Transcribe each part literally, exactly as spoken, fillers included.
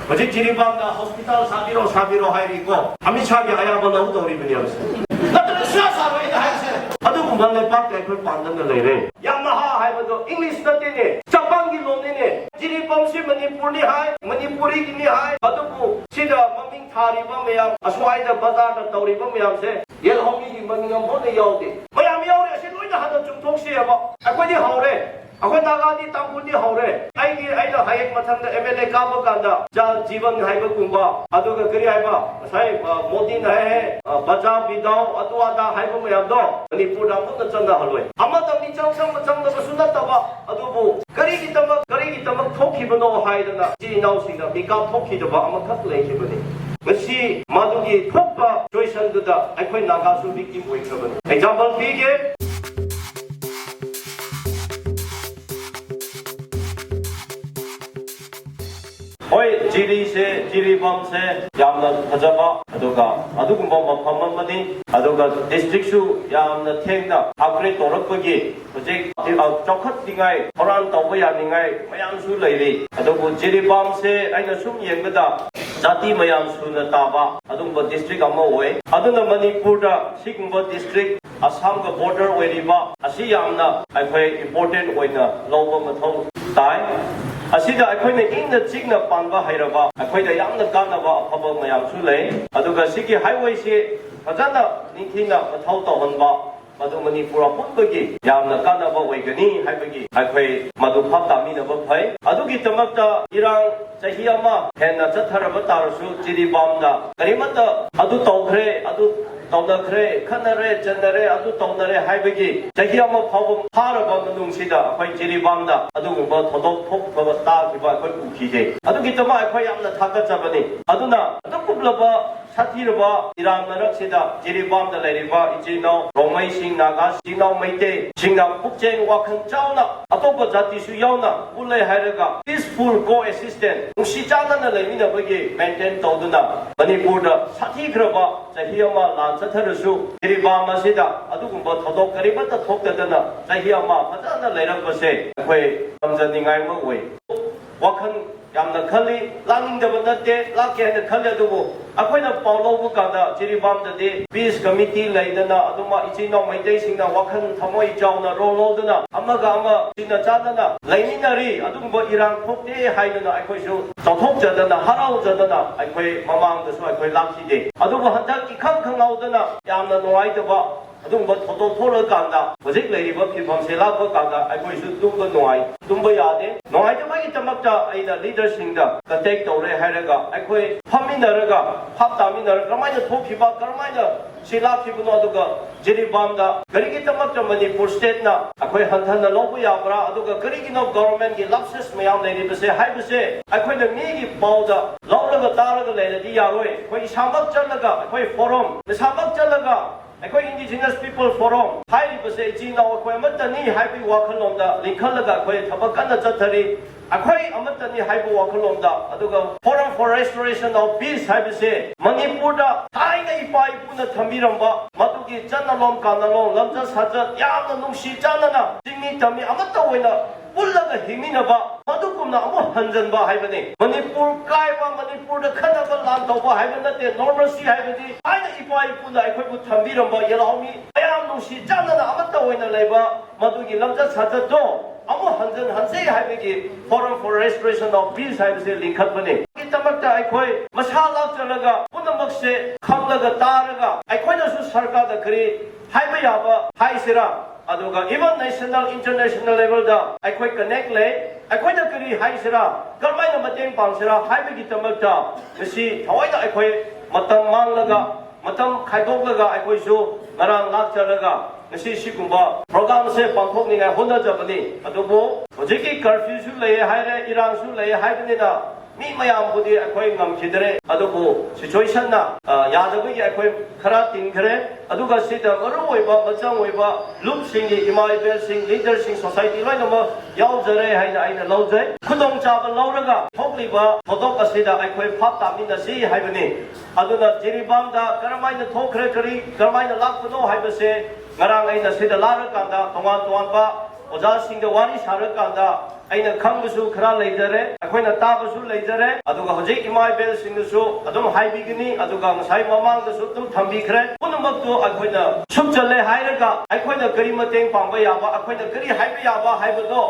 ꯍꯧꯖꯤꯛ ꯖꯤꯔꯤꯕꯥꯝꯗ ꯍꯣꯁꯄꯤꯇꯥꯜ ꯁꯥꯕꯤꯔꯣ, ꯁꯥꯕꯤꯔꯣ ꯍꯥꯏꯔꯤꯀꯣ, ꯑꯃꯤꯠ ꯁꯥꯒꯤ ꯑꯌꯥꯕ ꯂꯧꯗꯧꯔꯤꯕꯅꯦ ꯍꯥꯏꯕꯁꯦ꯫ ꯅꯠꯇ꯭ꯔꯒ ꯁꯨꯡꯌꯥ ꯁꯥꯔꯣꯏ ꯑꯩꯅ ꯍꯥꯏꯔꯤꯁꯦ꯫ ꯑꯗꯨꯒꯨꯝꯕ ꯂꯩꯄꯥꯛꯇ ꯑꯩꯈꯣꯏ ꯄꯥꯟꯗꯅ ꯂꯩꯔꯦ꯫ ꯌꯥꯝ ꯅꯍꯥ ꯍꯥꯏꯕꯗꯣ ꯏꯪꯂꯤꯁ ꯅꯠꯇꯦꯅꯦ, ꯖꯄꯥꯟꯒꯤ ꯂꯣꯟꯅꯤꯅꯦ꯫ ꯖꯤꯔꯤꯕꯥꯝꯁꯤ ꯃꯅꯤꯄꯨꯔꯅꯤ ꯍꯥꯏ, ꯃꯅꯤꯄꯨꯔꯤꯒꯤꯅꯤ ꯍꯥꯏ, ꯑꯗꯨꯕꯨ ꯁꯤꯗ ꯃꯃꯤꯡ ꯊꯥꯔꯤꯕ ꯃꯌꯥꯝ, ꯑꯁ꯭ꯋꯥꯏꯗ ꯕꯖꯥꯔꯗ ꯇꯧꯔꯤꯕ ꯃꯌꯥꯝꯁꯦ ꯌꯦꯜꯍꯧꯃꯤꯒꯤ ꯃꯃꯤꯡ ꯑꯃꯐꯥꯎꯗ ꯌꯥꯎꯗꯦ꯫ ꯃꯌꯥꯝ ꯌꯥꯎꯔꯦ, ꯑꯁꯤ ꯂꯣꯏꯅ ꯍꯥꯟꯅ ꯆꯨꯝꯊꯣꯛꯁꯦꯕ꯫ ꯑꯩꯈꯣꯏꯗꯤ ꯍꯧꯔꯦ꯫ ꯑꯩꯈꯣꯏ ꯅꯥꯒꯥꯗꯤ ꯇꯥꯡꯈꯨꯜꯗꯤ ꯍꯧꯔꯦ꯫ ꯑꯩꯒꯤ, ꯑꯩꯅ ꯍꯌꯦꯡ ꯃꯊꯪꯗ ꯑꯦꯝ ꯑꯦꯜ ꯑꯦ ꯀꯥꯕ ꯀꯥꯟꯗ ꯖꯜ ꯖꯤꯕꯟ ꯍꯥꯏꯕꯒꯨꯝꯕ, ꯑꯗꯨꯒ ꯀꯔꯤ ꯍꯥꯏꯕ, ꯉꯁꯥꯏ, ꯑ, ꯃꯣꯗꯤꯅ ꯍꯥꯏ, ꯍꯥꯏ, ꯑ, ꯕꯆꯥ ꯕꯤꯗꯥꯎ ꯑꯗꯨ ꯑꯗꯥ ꯍꯥꯏꯕ ꯃꯌꯥꯝꯗꯣ ꯃꯅꯤꯄꯨꯔꯗ ꯑꯃꯨꯛꯇ ꯆꯠꯅꯍꯜꯂꯣꯏ꯫ ꯑꯃꯗ ꯃꯤꯆꯪ ꯆꯪꯕ ꯆꯪꯗꯕꯁꯨ ꯅꯠꯇꯕ, ꯑꯗꯨꯕꯨ ꯀꯔꯤꯒꯤꯗꯃꯛ, ꯀꯔꯤꯒꯤꯗꯃꯛ ꯊꯣꯛꯈꯤꯕꯅꯣ ꯍꯥꯏꯗꯅ ꯏꯆꯤꯜ ꯏꯅꯥꯎꯁꯤꯡꯅ ꯃꯤꯀꯥꯞ ꯊꯣꯛꯈꯤꯗꯕ ꯑꯃꯈꯛ ꯂꯩꯈꯤꯕꯅꯤ꯫ ꯉꯁꯤ ꯃꯗꯨꯒꯤ ꯊꯣꯛꯄ ꯁꯤꯆꯨꯋꯦꯁꯟꯗꯨꯗ ꯑꯩꯈꯣꯏ ꯅꯥꯒꯥꯁꯨ ꯚꯤꯛꯇꯤꯝ ꯑꯣꯏꯈ꯭ꯔꯕꯅꯤ꯫ ꯑꯦꯛꯖꯥꯝꯄꯜ ꯄꯤꯒꯦ꯫ ꯍꯣꯏ, ꯖꯤꯔꯤꯁꯦ, ꯖꯤꯔꯤꯕꯥꯝꯁꯦ ꯌꯥꯝꯅ ꯐꯖꯕ, ꯑꯗꯨꯒ ꯑꯗꯨꯒꯨꯝꯕ ꯃꯐꯝ ꯑꯃꯅꯤ꯫ ꯑꯗꯨꯒ ꯗꯤꯁꯇ꯭ꯔꯤꯛꯁꯨ ꯌꯥꯝꯅ ꯊꯦꯡꯅ ꯑꯞꯒ꯭ꯔꯦꯗ ꯇꯧꯔꯛꯄꯒꯤ ꯍꯧꯖꯤꯛ, ꯑ, ꯆꯥꯎꯈꯠꯅꯤꯡꯉꯥꯏ, ꯊꯧꯔꯥꯡ ꯇꯧꯕ ꯌꯥꯅꯤꯡꯉꯥꯏ ꯃꯌꯥꯝꯁꯨ ꯂꯩꯔꯤ꯫ ꯑꯗꯨꯕꯨ ꯖꯤꯔꯤꯕꯥꯝꯁꯦ ꯑꯩꯅ ꯁꯨꯝ ꯌꯦꯡꯕꯗ ꯖꯥꯇꯤ ꯃꯌꯥꯝ ꯁꯨꯅ ꯇꯥꯕ ꯑꯗꯨꯒꯨꯝꯕ ꯗꯤꯁꯇ꯭ꯔꯤꯛ ꯑꯃ ꯑꯣꯏ꯫ ꯑꯗꯨꯅ ꯃꯅꯤꯄꯨꯔꯗ ꯁꯤꯒꯨꯝꯕ ꯗꯤꯁꯇ꯭ꯔꯤꯛ ꯑꯁꯥꯝꯒ ꯕꯣꯔꯗꯔ ꯑꯣꯏꯔꯤꯕ ꯑꯁꯤ ꯌꯥꯝꯅ ꯑꯩꯈꯣꯏ ꯏꯝꯄꯣꯔꯇꯦꯟ ꯑꯣꯏꯅ ꯂꯧꯕ ꯃꯊꯧ ꯇꯥꯏ꯫ ꯑꯁꯤꯗ ꯑꯩꯈꯣꯏꯅ ꯏꯪꯅ ꯆꯤꯛꯅ ꯄꯥꯟꯕ ꯍꯩꯔꯕ ꯑꯩꯈꯣꯏꯗ ꯌꯥꯝꯅ ꯀꯥꯟꯅꯕ ꯑꯐꯕ ꯃꯌꯥꯝꯁꯨ ꯂꯩ꯫ ꯑꯗꯨꯒ ꯁꯤꯒꯤ ꯍꯥꯏꯋꯦꯁꯤ ꯐꯖꯅ ꯅꯤꯡꯊꯤꯅ ꯃꯊꯧ ꯇꯧꯍꯟꯕ, ꯃꯗꯨ ꯃꯅꯤꯄꯨꯔ ꯑꯄꯨꯟꯕꯒꯤ ꯌꯥꯝꯅ ꯀꯥꯟꯅꯕ ꯑꯣꯏꯒꯅꯤ ꯍꯥꯏꯕꯒꯤ ꯑꯩꯈꯣꯏ ꯃꯗꯨ ꯚꯥꯞ ꯇꯥꯃꯤꯟꯅꯕ ꯐꯩ꯫ ꯑꯗꯨꯒꯤꯗꯃꯛꯇ ꯏꯔꯥꯡ ꯆꯍꯤ ꯑꯃ ꯍꯦꯟꯅ ꯆꯠꯊꯔꯕ ꯇꯥꯔꯁꯨ, ꯖꯤꯔꯤꯕꯥꯝꯗ ꯀꯔꯤꯃꯠꯇ ꯑꯗꯨ ꯇꯧꯈ꯭ꯔꯦ, ꯑꯗꯨ ꯇꯧꯅꯈ꯭ꯔꯦ, ꯈꯠꯅꯔꯦ, ꯆꯟꯅꯔꯦ, ꯑꯗꯨ ꯇꯧꯅꯔꯦ ꯍꯥꯏꯕꯒꯤ ꯆꯍꯤ ꯑꯃ ꯐꯥꯎꯕ ꯐꯥꯔꯕ ꯃꯅꯨꯡꯁꯤꯗ ꯑꯩꯈꯣꯏ ꯖꯤꯔꯤꯕꯥꯝꯗ ꯑꯗꯨꯒꯨꯝꯕ ꯊꯧꯗꯣꯛ ꯊꯣꯛꯇꯕ ꯇꯥꯈꯤꯕ ꯑꯩꯈꯣꯏ ꯎꯈꯤꯗꯦ꯫ ꯑꯗꯨꯒꯤꯗꯃꯛ ꯑꯩꯈꯣꯏ ꯌꯥꯝꯅ ꯊꯥꯒꯠꯆꯕꯅꯤ꯫ ꯑꯗꯨꯅ ꯑꯗꯨꯒꯨꯝꯂꯕ ꯁꯥꯊꯤꯔꯕ ꯏꯔꯥꯡ ꯃꯔꯛꯁꯤꯗ ꯖꯤꯔꯤꯕꯥꯝꯗ ꯂꯩꯔꯤꯕ ꯏꯆꯤꯜ ꯏꯅꯥꯎ ꯔꯣꯡꯃꯩꯁꯤꯡ, ꯅꯥꯒꯥ, ꯏꯆꯤꯜ ꯏꯅꯥꯎ ꯃꯩꯇꯩꯁꯤꯡꯅ ꯄꯨꯛꯆꯦꯜ ꯋꯥꯈꯜ ꯆꯥꯎꯅ, ꯑꯇꯣꯞꯄ ꯖꯥꯇꯤꯁꯨ ꯌꯥꯎꯅ ꯄꯨꯜꯂꯦ ꯍꯥꯏꯔꯒ peaceful coexistence, ꯅꯨꯡꯁꯤ ꯆꯥꯟꯅꯅ ꯂꯩꯃꯤꯟꯅꯕꯒꯤ ꯃꯦꯟꯇꯦꯟ ꯇꯧꯗꯨꯅ ꯃꯅꯤꯄꯨꯔꯗ ꯁꯥꯊꯤꯈ꯭ꯔꯕ ꯆꯍꯤ ꯑꯃ ꯂꯥꯟ ꯆꯠꯊꯔꯁꯨ, ꯖꯤꯔꯤꯕꯥꯝ ꯑꯁꯤꯗ ꯑꯗꯨꯒꯨꯝꯕ ꯊꯧꯗꯣꯛ ꯀꯔꯤꯃꯠꯇ ꯊꯣꯛꯇꯗꯅ ꯆꯍꯤ ꯑꯃ ꯐꯖꯅ ꯂꯩꯔꯛꯄꯁꯦ ꯑꯩꯈꯣꯏ ꯇꯝꯖꯅꯤꯡꯉꯥꯏ ꯑꯃ ꯑꯣꯏ꯫ ꯋꯥꯈꯜ ꯌꯥꯝꯅ ꯈꯜꯂꯤ꯫ ꯂꯥꯛꯅꯤꯡꯗꯕ ꯅꯠꯇꯦ, ꯂꯥꯛꯀꯦ ꯍꯥꯏꯅ ꯈꯜꯂꯤ꯫ ꯑꯗꯨꯕꯨ ꯑꯩꯈꯣꯏꯅ ꯄꯥꯎ ꯂꯧꯕ ꯀꯥꯟꯗ ꯖꯤꯔꯤꯕꯥꯝꯗꯗꯤ peace committee ꯂꯩꯗꯅ, ꯑꯗꯨꯃ ꯏꯆꯤꯟ ꯏꯅꯥꯎ ꯃꯩꯇꯩꯁꯤꯡꯅ ꯋꯥꯈꯜ ꯊꯃꯣꯏ ꯆꯥꯎꯅ ꯔꯣꯜ ꯂꯧꯗꯨꯅ ꯑꯃꯒ ꯑꯃ ꯁꯤꯅ ꯆꯥꯟꯅꯅ ꯂꯩꯃꯤꯟꯅꯔꯤ꯫ ꯑꯗꯨꯒꯨꯝꯕ ꯏꯔꯥꯡ ꯊꯣꯛꯇꯦ ꯍꯥꯏꯗꯨꯅ ꯑꯩꯈꯣꯏꯁꯨ ꯆꯥꯎꯊꯣꯛꯆꯗꯅ ꯍꯔꯥꯎꯖꯗꯅ ꯑꯩꯈꯣꯏ ꯃꯃꯥꯡꯗꯁꯨ ꯑꯩꯈꯣꯏ ꯂꯥꯛꯈꯤꯗꯦ꯫ ꯑꯗꯨꯕꯨ ꯍꯟꯗꯛ ꯏꯈꯪ ꯈꯪꯍꯧꯗꯅ ꯌꯥꯝꯅ ꯅꯨꯡꯉꯥꯏꯇꯕ ꯑꯗꯨꯒꯨꯝꯕ ꯊꯧꯗꯣꯛ ꯊꯣꯛꯂꯀꯥꯟꯗ ꯍꯧꯖꯤꯛ ꯂꯩꯔꯤꯕ ꯐꯤꯕꯝꯁꯦ ꯂꯥꯛꯄ ꯀꯥꯟꯗ ꯑꯩꯈꯣꯏꯁꯨ ꯇꯨꯝꯕ ꯅꯨꯡꯉꯥꯏ, ꯇꯨꯝꯕ ꯌꯥꯗꯦ꯫ ꯅꯨꯡꯉꯥꯏꯇꯕꯒꯤꯗꯃꯛꯇ ꯑꯩꯅ ꯂꯤꯗꯔꯁꯤꯡꯗ ꯀꯟꯇꯦꯛ ꯇꯧꯔꯦ ꯍꯥꯏꯔꯒ ꯑꯩꯈꯣꯏ ꯐꯝꯃꯤꯟꯅꯔꯒ ꯐꯥꯞ ꯇꯥꯃꯤꯟꯅꯔꯒ ꯀꯔꯝꯍꯥꯏꯅ ꯊꯣꯛꯈꯤꯕ, ꯀꯔꯝꯍꯥꯏꯅ ꯁꯤ ꯂꯥꯛꯈꯤꯕꯅꯣ, ꯑꯗꯨꯒ ꯖꯤꯔꯤꯕꯥꯝꯗ ꯀꯔꯤꯒꯤꯗꯃꯛꯇ ꯃꯅꯤꯄꯨꯔ ꯁ꯭ꯇꯦꯠꯅ ꯑꯩꯈꯣꯏ ꯍꯟꯊꯅ ꯂꯧꯕ ꯌꯥꯕ꯭ꯔꯥ, ꯑꯗꯨꯒ ꯀꯔꯤꯒꯤꯅꯣ ꯒꯣꯚꯔꯟꯃꯦꯟꯠꯀꯤ ꯂꯥꯞꯁꯦꯁ ꯃꯌꯥꯝ ꯂꯩꯔꯤꯕꯁꯦ ꯍꯥꯏꯕꯁꯦ ꯑꯩꯈꯣꯏꯅ ꯃꯤꯒꯤ ꯄꯥꯎꯗ ꯂꯧꯔꯒ ꯇꯥꯔꯒ ꯂꯩꯔꯗꯤ ꯌꯥꯔꯣꯏ꯫ ꯑꯩꯈꯣꯏ ꯏꯁꯥꯃꯛ ꯆꯠꯂꯒ ꯑꯩꯈꯣꯏ ꯐꯣꯔꯝ, ꯏꯁꯥꯃꯛ ꯆꯠꯂꯒ ꯑꯩꯈꯣꯏ Indigenous People Forum ꯍꯥꯏꯔꯤꯕꯁꯦ ꯏꯆꯤꯟ ꯏꯅꯥꯎ ꯑꯩꯈꯣꯏ ꯑꯃꯠꯇꯅꯤ ꯍꯥꯏꯕꯒꯤ ꯋꯥꯈꯜꯂꯣꯝꯗ ꯂꯤꯡꯈꯠꯂꯒ ꯑꯩꯈꯣꯏ ꯊꯕꯛ ꯀꯟꯅ ꯆꯠꯊꯔꯤ꯫ ꯑꯩꯈꯣꯏ ꯑꯃꯠꯇꯅꯤ ꯍꯥꯏꯕ ꯋꯥꯈꯜꯂꯣꯝꯗ, ꯑꯗꯨꯒ Forum for Restoration of Peace ꯍꯥꯏꯕꯁꯦ ꯃꯅꯤꯄꯨꯔꯗ ꯊꯥꯏꯅ ꯏꯄꯥ ꯏꯄꯨꯅ ꯊꯝꯕꯤꯔꯝꯕ ꯃꯗꯨꯒꯤ ꯆꯠꯅꯂꯣꯟ ꯀꯥꯟꯅꯂꯣꯟ, ꯂꯝꯆꯠ ꯁꯥꯖꯠ ꯌꯥꯝꯅ ꯅꯨꯡꯁꯤ ꯆꯥꯟꯅꯅ ꯆꯤꯡꯃꯤ ꯇꯝꯃꯤ ꯑꯃꯠꯇ ꯑꯣꯏꯅ ꯄꯨꯜꯂꯒ ꯍꯤꯡꯃꯤꯟꯅꯕ, ꯃꯗꯨꯒꯨꯝꯅ ꯑꯃꯨꯛ ꯍꯟꯖꯟꯕ ꯍꯥꯏꯕꯅꯤ꯫ ꯃꯅꯤꯄꯨꯔ ꯀꯥꯏꯕ, ꯃꯅꯤꯄꯨꯔꯗ ꯈꯠꯅꯕ ꯂꯥꯟ ꯇꯧꯕ ꯍꯥꯏꯕ ꯅꯠꯇꯦ꯫ Normalcy ꯍꯥꯏꯕꯗꯤ ꯊꯥꯏꯅ ꯏꯄꯥ ꯏꯄꯨꯅ ꯑꯩꯈꯣꯏꯕꯨ ꯊꯝꯕꯤꯔꯝꯕ ꯌꯦꯜꯍꯧꯃꯤ ꯃꯌꯥꯝ ꯅꯨꯡꯁꯤ ꯆꯥꯟꯅꯅ ꯑꯃꯠꯇ ꯑꯣꯏꯅ ꯂꯩꯕ, ꯃꯗꯨꯒꯤ ꯂꯝꯆꯠ ꯁꯥꯖꯠꯇꯣ ꯑꯃꯨꯛ ꯍꯟꯖꯟꯍꯟꯁꯦ ꯍꯥꯏꯕꯒꯤ Forum for Restoration of Peace ꯍꯥꯏꯕꯁꯦ ꯂꯤꯡꯈꯠꯄꯅꯤ꯫ ꯒꯤꯗꯃꯛꯇ ꯑꯩꯈꯣꯏ ꯃꯁꯥ ꯂꯥꯛꯆꯔꯒ ꯄꯨꯝꯅꯃꯛꯁꯦ ꯈꯪꯂꯒ ꯇꯥꯔꯒ ꯑꯩꯈꯣꯏꯅꯁꯨ ꯁꯔꯀꯥꯔꯗ ꯀꯔꯤ ꯍꯥꯏꯕ ꯌꯥꯕ ꯍꯥꯏꯁꯤꯔꯥ, ꯑꯗꯨꯒ even national, international levelꯗ ꯑꯩꯈꯣꯏ ꯀꯅꯦꯛ ꯂꯩ꯫ ꯑꯩꯈꯣꯏꯅ ꯀꯔꯤ ꯍꯥꯏꯁꯤꯔꯥ, ꯀꯔꯝꯍꯥꯏꯅ ꯃꯇꯦꯡ ꯄꯥꯡꯁꯤꯔꯥ ꯍꯥꯏꯕꯒꯤꯗꯃꯛꯇ ꯉꯁꯤ ꯊꯑꯣꯏꯅ ꯑꯩꯈꯣꯏ ꯃꯇꯝ ꯃꯥꯡꯂꯒ, ꯃꯇꯝ ꯈꯥꯏꯗꯣꯛꯂꯒ ꯑꯩꯈꯣꯏꯁꯨ ꯉꯔꯥꯡ ꯂꯥꯛꯆꯔꯒ ꯉꯁꯤ ꯁꯤꯒꯨꯝꯕ programꯁꯦ ꯄꯥꯡꯊꯣꯛꯅꯤꯡꯉꯥꯏ ꯍꯣꯠꯅꯖꯕꯅꯤ꯫ ꯑꯗꯨꯕꯨ ꯍꯧꯖꯤꯛꯀꯤ curfewꯁꯨ ꯂꯩꯌꯦ ꯍꯥꯏꯔꯦ, ꯏꯔꯥꯡꯁꯨ ꯂꯩꯌꯦ ꯍꯥꯏꯕꯅꯤꯅ ꯃꯤ ꯃꯌꯥꯝꯕꯨꯗꯤ ꯑꯩꯈꯣꯏ ꯉꯝꯈꯤꯗ꯭ꯔꯦ꯫ ꯑꯗꯨꯕꯨ situationꯅ, ꯑ, ꯌꯥꯗꯕꯒꯤ ꯑꯩꯈꯣꯏ ꯈꯔ ꯇꯤꯡꯈ꯭ꯔꯦ꯫ ꯑꯗꯨꯒ ꯁꯤꯗ ꯃꯔꯨ ꯑꯣꯏꯕ, ꯃꯆꯪ ꯑꯣꯏꯕ ꯂꯨꯞꯁꯤꯡꯒꯤ, ꯏꯃꯥ ꯏꯕꯦꯜꯁꯤꯡ, leaderꯁꯤꯡ, society ꯂꯣꯏꯅꯃꯛ ꯌꯥꯎꯖꯔꯦ ꯍꯥꯏꯅ ꯑꯩꯅ ꯂꯧꯖꯩ꯫ ꯈꯨꯗꯣꯡꯆꯥꯕ ꯂꯧꯔꯒ ꯊꯣꯛꯂꯤꯕ ꯊꯧꯗꯣꯛ ꯑꯁꯤꯗ ꯑꯩꯈꯣꯏ ꯚꯥꯞ ꯇꯥꯃꯤꯟꯅꯁꯤ ꯍꯥꯏꯕꯅꯤ꯫ ꯑꯗꯨꯅ ꯖꯤꯔꯤꯕꯥꯝꯗ ꯀꯔꯝꯍꯥꯏꯅ ꯊꯣꯛꯈ꯭ꯔꯦ, ꯀꯔꯤ, ꯀꯔꯝꯍꯥꯏꯅ ꯂꯥꯛꯄꯅꯣ ꯍꯥꯏꯕꯁꯦ ꯉꯔꯥꯡ ꯑꯩꯅ ꯁꯤꯗ ꯂꯥꯛꯂꯀꯥꯟꯗ ꯇꯣꯉꯥꯟ ꯇꯣꯉꯥꯟꯕ ꯑꯣꯖꯥꯁꯤꯡꯒ ꯋꯥꯔꯤ ꯁꯥꯔꯀꯥꯟꯗ ꯑꯩꯅ ꯈꯪꯕꯁꯨ ꯈꯔ ꯂꯩꯖꯔꯦ, ꯑꯩꯈꯣꯏꯅ ꯇꯥꯕꯁꯨ ꯂꯩꯖꯔꯦ, ꯑꯗꯨꯒ ꯍꯧꯖꯤꯛ ꯏꯃꯥ ꯏꯕꯦꯜꯁꯤꯡꯅꯁꯨ ꯑꯗꯨꯝ ꯍꯥꯏꯕꯤꯒꯅꯤ, ꯑꯗꯨꯒ ꯉꯁꯥꯏ ꯃꯃꯥꯡꯗꯁꯨ ꯑꯗꯨꯝ ꯊꯝꯕꯤꯈ꯭ꯔꯦ꯫ ꯄꯨꯝꯅꯃꯛꯇꯨ ꯑꯩꯈꯣꯏꯅ ꯁꯨꯞꯆꯜꯂꯦ ꯍꯥꯏꯔꯒ ꯑꯩꯈꯣꯏꯅ ꯀꯔꯤ ꯃꯇꯦꯡ ꯄꯥꯡꯕ ꯌꯥꯕ, ꯑꯩꯈꯣꯏꯅ ꯀꯔꯤ ꯍꯥꯏꯕ ꯌꯥꯕ ꯍꯥꯏꯕꯗꯣ,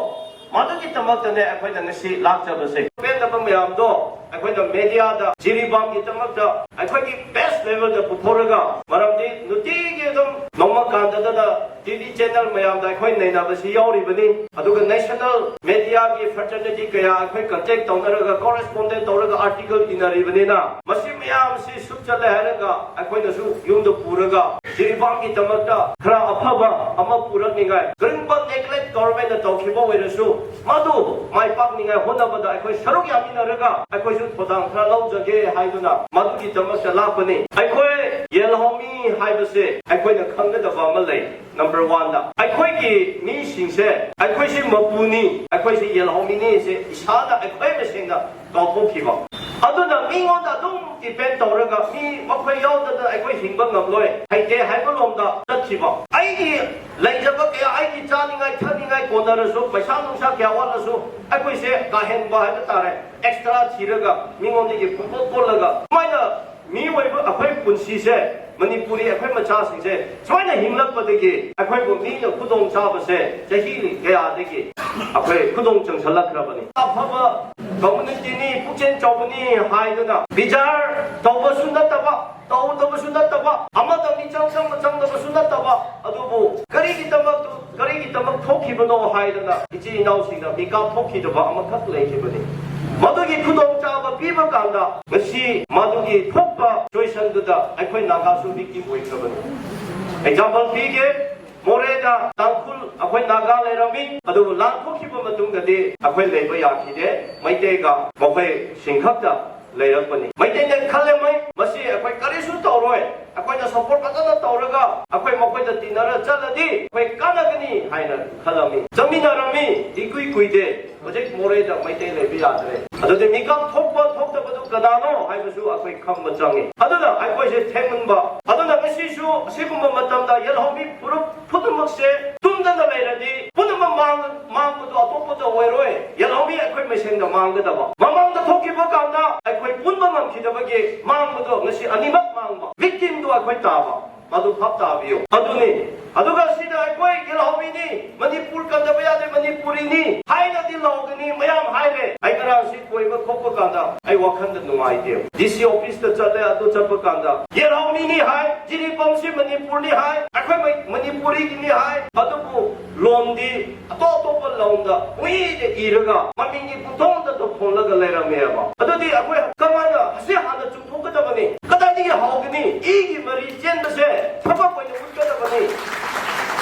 ꯃꯗꯨꯒꯤꯗꯃꯛꯇꯅꯦ ꯑꯩꯈꯣꯏꯅ ꯉꯁꯤ ꯂꯥꯛꯆꯕꯁꯦ꯫ ꯄꯦꯟꯗꯕ ꯃꯌꯥꯝꯗꯣ ꯑꯩꯈꯣꯏꯅ ꯃꯦꯗꯤꯌꯥꯗ, ꯖꯤꯔꯤꯕꯥꯝꯒꯤꯗꯃꯛꯇ ꯑꯩꯈꯣꯏꯒꯤ ꯕꯦꯁ ꯂꯦꯚꯦꯜꯗ ꯄꯨꯊꯣꯛꯂꯒ, ꯃꯔꯝꯗꯤ ꯅꯨꯡꯇꯤꯒꯤ ꯑꯗꯨꯝ ꯅꯣꯡꯃ ꯀꯥꯟꯗꯗꯅ ꯇꯤ ꯚꯤ ꯆꯦꯅꯦꯜ ꯃꯌꯥꯝꯗ ꯑꯩꯈꯣꯏ ꯅꯩꯅꯕꯁꯤ ꯌꯥꯎꯔꯤꯕꯅꯤ꯫ ꯑꯗꯨꯒ ꯅꯦꯁꯅꯦꯜ ꯃꯦꯗꯤꯌꯥꯒꯤ ꯐ꯭ꯔꯦꯇꯔꯅꯤꯇꯤ ꯀꯌꯥ ꯑꯩꯈꯣꯏ ꯀꯟꯇꯦꯛ ꯇꯧꯅꯔꯒ, ꯀꯣꯔꯦꯁꯄꯣꯟꯗꯦꯟ ꯇꯧꯔꯒ ꯑꯥꯔꯇꯤꯀꯜ ꯏꯅꯔꯤꯕꯅꯤꯅ, ꯃꯁꯤ ꯃꯌꯥꯝꯁꯤ ꯁꯨꯞꯆꯜꯂꯦ ꯍꯥꯏꯔꯒ ꯑꯩꯈꯣꯏꯅꯁꯨ ꯌꯨꯝꯗ ꯄꯨꯔꯒ ꯖꯤꯔꯤꯕꯥꯝꯒꯤꯗꯃꯛꯇ ꯈꯔ ꯑꯐꯕ ꯑꯃ ꯄꯨꯔꯛꯅꯤꯡꯉꯥꯏ, ꯀꯔꯤꯒꯨꯝꯕ ꯅꯦꯒ꯭ꯂꯦꯛ ꯒꯣꯚꯔꯟꯃꯦꯟꯠꯅ ꯇꯧꯈꯤꯕ ꯑꯣꯏꯔꯁꯨ, ꯃꯗꯨ ꯃꯥꯏ ꯄꯥꯛꯅꯤꯡꯉꯥꯏ ꯍꯣꯠꯅꯕꯗ ꯑꯩꯈꯣꯏ ꯁꯔꯨꯛ ꯌꯥꯃꯤꯟꯅꯔꯒ ꯑꯩꯈꯣꯏꯁꯨ ꯊꯧꯗꯥꯡ ꯈꯔ ꯂꯧꯖꯒꯦ ꯍꯥꯏꯗꯨꯅ ꯃꯗꯨꯒꯤꯗꯃꯛꯇ ꯂꯥꯛꯄꯅꯤ꯫ ꯑꯩꯈꯣꯏ ꯌꯦꯜꯍꯧꯃꯤ ꯍꯥꯏꯕꯁꯦ ꯑꯩꯈꯣꯏꯅ ꯈꯪꯒꯗꯕ ꯑꯃ ꯂꯩ꯫ ꯅꯝꯕꯔ ꯋꯥꯟꯗ, ꯑꯩꯈꯣꯏꯒꯤ ꯃꯤꯁꯤꯡꯁꯦ, ꯑꯩꯈꯣꯏꯁꯤ ꯃꯄꯨꯅꯤ, ꯑꯩꯈꯣꯏꯁꯤ ꯌꯦꯜꯍꯧꯃꯤꯅꯤ ꯁꯦ ꯏꯁꯥꯅ ꯑꯩꯈꯣꯏ ꯃꯁꯦꯟꯗ ꯀꯥꯎꯊꯣꯛꯈꯤꯕ꯫ ꯑꯗꯨꯅ ꯃꯤꯉꯣꯟꯗ ꯑꯗꯨꯝ ꯗꯤꯄꯦꯟ ꯇꯧꯔꯒ, ꯃꯤ ꯃꯈꯣꯏ ꯌꯥꯎꯗꯅ ꯑꯩꯈꯣꯏ ꯍꯤꯡꯕ ꯉꯝꯂꯣꯏ, ꯍꯩꯇꯦ ꯍꯥꯏꯕ ꯂꯣꯝꯗ ꯆꯠꯈꯤꯕ꯫ ꯑꯩꯒꯤ ꯂꯩꯖꯕ ꯀꯌꯥ, ꯑꯩꯒꯤ ꯆꯥꯅꯤꯡꯉꯥꯏ ꯊꯛꯅꯤꯡꯉꯥꯏ ꯀꯣꯟꯅꯔꯁꯨ, ꯄꯩꯁꯥ ꯅꯨꯡꯁꯥ ꯀꯌꯥ ꯋꯥꯠꯂꯁꯨ, ꯑꯩꯈꯣꯏꯁꯦ ꯀꯥꯍꯦꯟꯕ ꯍꯥꯏꯕ ꯇꯥꯔꯦ, ꯑꯦꯛꯁꯇ꯭ꯔꯥ ꯊꯤꯔꯒ, ꯃꯤꯉꯣꯟꯗꯒꯤ ꯄꯨꯡꯄꯣꯠ ꯄꯣꯠꯂꯒ, ꯁꯨꯃꯥꯏꯅ ꯃꯤꯑꯣꯏꯕ ꯑꯩꯈꯣꯏ ꯄꯨꯟꯁꯤꯁꯦ, ꯃꯅꯤꯄꯨꯔꯤ ꯑꯩꯈꯣꯏ ꯃꯆꯥꯁꯤꯡꯁꯦ ꯁꯨꯃꯥꯏꯅ ꯍꯤꯡꯂꯛꯄꯗꯒꯤ ꯑꯩꯈꯣꯏꯕꯨ ꯃꯤꯅ ꯈꯨꯗꯣꯡ ꯆꯥꯕꯁꯦ ꯆꯍꯤ ꯀꯌꯥꯗꯒꯤ ꯑꯩꯈꯣꯏ ꯈꯨꯗꯣꯡ ꯆꯪꯁꯜꯂꯛꯈ꯭ꯔꯕꯅꯤ꯫ ꯑꯐꯕ ꯀꯝꯃ꯭ꯌꯨꯅꯤꯇꯤꯅꯤ, ꯄꯨꯛꯆꯦꯜ ꯆꯥꯎꯕꯅꯤ ꯍꯥꯏꯗꯨꯅ ꯕꯤꯆꯥꯔ ꯇꯧꯕꯁꯨ ꯅꯠꯇꯕ, ꯇꯧꯗꯕꯁꯨ ꯅꯠꯇꯕ, ꯑꯃꯗ ꯃꯤꯆꯪ ꯆꯪꯕ ꯆꯪꯗꯕꯁꯨ ꯅꯠꯇꯕ, ꯑꯗꯨꯕꯨ ꯀꯔꯤꯒꯤꯗꯃꯛ, ꯀꯔꯤꯒꯤꯗꯃꯛ ꯊꯣꯛꯈꯤꯕꯅꯣ ꯍꯥꯏꯗꯅ ꯏꯆꯤꯜ ꯏꯅꯥꯎꯁꯤꯡꯅ ꯃꯤꯀꯥꯞ ꯊꯣꯛꯈꯤꯗꯕ ꯑꯃꯈꯛ ꯂꯩꯈꯤꯕꯅꯤ꯫ ꯃꯗꯨꯒꯤ ꯈꯨꯗꯣꯡꯆꯥꯕ ꯄꯤꯕ ꯀꯥꯟꯗ ꯉꯁꯤ ꯃꯗꯨꯒꯤ ꯊꯣꯛꯄ ꯁꯤꯆꯨꯋꯦꯁꯟꯗꯨꯗ ꯑꯩꯈꯣꯏ ꯅꯥꯒꯥꯁꯨ ꯚꯤꯛꯇꯤꯝ ꯑꯣꯏꯈ꯭ꯔꯕꯅꯤ꯫ ꯑꯦꯛꯖꯥꯝꯄꯜ ꯄꯤꯒꯦ, ꯃꯣꯔꯦꯗ ꯇꯥꯡꯈꯨꯜ ꯑꯩꯈꯣꯏ ꯅꯥꯒꯥ ꯂꯩꯔꯝꯃꯤ, ꯑꯗꯨꯕꯨ ꯂꯥꯟꯊꯣꯛꯈꯤꯕ ꯃꯇꯨꯡꯗꯗꯤ ꯑꯩꯈꯣꯏ ꯂꯩꯕ ꯌꯥꯈꯤꯗꯦ꯫ ꯃꯩꯇꯩꯒ ꯃꯈꯣꯏꯁꯤꯡ ꯈꯛꯇ ꯂꯩꯔꯛꯄꯅꯤ꯫ ꯃꯩꯇꯩꯅ ꯈꯜꯂꯝꯃꯤ, "ꯃꯁꯤ ꯑꯩꯈꯣꯏ ꯀꯔꯤꯁꯨ ꯇꯧꯔꯣꯏ, ꯑꯩꯈꯣꯏꯅ ꯁꯞꯄꯣꯔꯠ ꯐꯖꯅ ꯇꯧꯔꯒ ꯑꯩꯈꯣꯏ ꯃꯈꯣꯏꯗ ꯇꯤꯟꯅꯔ ꯆꯠꯂꯗꯤ ꯑꯩꯈꯣꯏ ꯀꯥꯟꯅꯒꯅꯤ" ꯍꯥꯏꯅ ꯈꯜꯂꯝꯃꯤ꯫ ꯆꯠꯃꯤꯟꯅꯔꯝꯃꯤ, ꯏꯀꯨꯏ ꯀꯨꯏꯗꯦ꯫ ꯍꯧꯖꯤꯛ ꯃꯣꯔꯦꯗ ꯃꯩꯇꯩ ꯂꯩꯕ ꯌꯥꯗ꯭ꯔꯦ꯫ ꯑꯗꯨꯗꯤ ꯃꯤꯀꯞ ꯊꯣꯛꯄ ꯊꯣꯛꯇꯕꯗꯨ ꯀꯅꯥꯅꯣ ꯍꯥꯏꯕꯁꯨ ꯑꯩꯈꯣꯏ ꯈꯪꯕ ꯆꯪꯉꯤ꯫ ꯑꯗꯨꯅ ꯑꯩꯈꯣꯏꯁꯦ ꯊꯦꯡꯃꯟꯕ꯫ ꯑꯗꯨꯅ ꯉꯁꯤꯁꯨ ꯑꯁꯤꯒꯨꯝꯕ ꯃꯇꯝꯗ ꯌꯦꯜꯍꯧꯃꯤ ꯐꯨꯔꯨꯞ ꯈꯨꯗꯤꯡꯃꯛꯁꯦ ꯇꯨꯝꯗꯅ ꯂꯩꯔꯗꯤ ꯄꯨꯝꯅꯃꯛ ꯃꯥꯡ-, ꯃꯥꯡꯕꯗꯣ ꯑꯇꯣꯞꯄꯗ ꯑꯣꯏꯔꯣꯏ, ꯌꯦꯜꯍꯧꯃꯤ ꯑꯩꯈꯣꯏ ꯃꯁꯦꯟꯗ ꯃꯥꯡꯒꯗꯕ꯫ ꯃꯃꯥꯡꯗ ꯊꯣꯛꯈꯤꯕ ꯀꯥꯟꯗ ꯑꯩꯈꯣꯏ ꯄꯨꯟꯕ ꯉꯝꯈꯤꯗꯕꯒꯤ ꯃꯥꯡꯕꯗꯣ ꯉꯁꯤ ꯑꯅꯤꯃꯛ ꯃꯥꯡꯕ, ꯚꯤꯛꯇꯤꯝꯗꯣ ꯑꯩꯈꯣꯏ ꯇꯥꯕ꯫ ꯃꯗꯨ ꯚꯥꯞ ꯇꯥꯕꯤꯌꯨ꯫ ꯑꯗꯨꯅꯤ꯫ ꯑꯗꯨꯒ ꯁꯤꯗ ꯑꯩꯈꯣꯏ ꯌꯦꯜꯍꯧꯃꯤꯅꯤ, ꯃꯅꯤꯄꯨꯔ ꯀꯟꯗꯕ ꯌꯥꯗꯦ, ꯃꯅꯤꯄꯨꯔꯤꯅꯤ ꯍꯥꯏꯅꯗꯤ ꯂꯥꯎꯒꯅꯤ, ꯃꯌꯥꯝ ꯍꯥꯏꯔꯦ꯫ ꯑꯩ ꯉꯔꯥꯡ ꯁꯤ ꯀꯣꯏꯕ ꯊꯣꯛꯄ ꯀꯥꯟꯗ ꯑꯩ ꯋꯥꯈꯜꯗ ꯅꯨꯡꯉꯥꯏꯇꯦ꯫ ꯗꯤ ꯁꯤ ꯑꯣꯐꯤꯁꯇ ꯆꯠꯂꯦ, ꯑꯗꯨ ꯆꯠꯄ ꯀꯥꯟꯗ ꯌꯦꯜꯍꯧꯃꯤꯅꯤ ꯍꯥꯏ, ꯖꯤꯔꯤꯕꯥꯝꯁꯤ ꯃꯅꯤꯄꯨꯔꯅꯤ ꯍꯥꯏ, ꯑꯩꯈꯣꯏ ꯃ-, ꯃꯅꯤꯄꯨꯔꯤꯒꯤꯅꯤ ꯍꯥꯏ, ꯑꯗꯨꯕꯨ ꯂꯣꯟꯗꯤ ꯑꯇꯣꯞ ꯑꯇꯣꯞꯄ ꯂꯣꯟꯗ ꯄꯨꯡꯏꯗ ꯏꯔꯒ ꯃꯃꯤꯡꯒꯤ ꯄꯨꯡꯊꯣꯟꯗ ꯊꯣꯜꯂꯒ ꯂꯩꯔꯝꯃꯦꯕ꯫ ꯑꯗꯨꯗꯤ ꯑꯩꯈꯣꯏ ꯀꯃꯥꯏꯅ ꯑꯁꯤ ꯍꯥꯟꯅ ꯆꯨꯝꯊꯣꯛꯀꯗꯕꯅꯤ? ꯀꯗꯥꯏꯗꯒꯤ ꯍꯧꯒꯅꯤ? ꯏꯒꯤ ꯃꯔꯤ ꯆꯦꯟꯕꯁꯦ ꯊꯕꯛ ꯑꯣꯏꯅ ꯎꯠꯀꯗꯕꯅꯤ꯫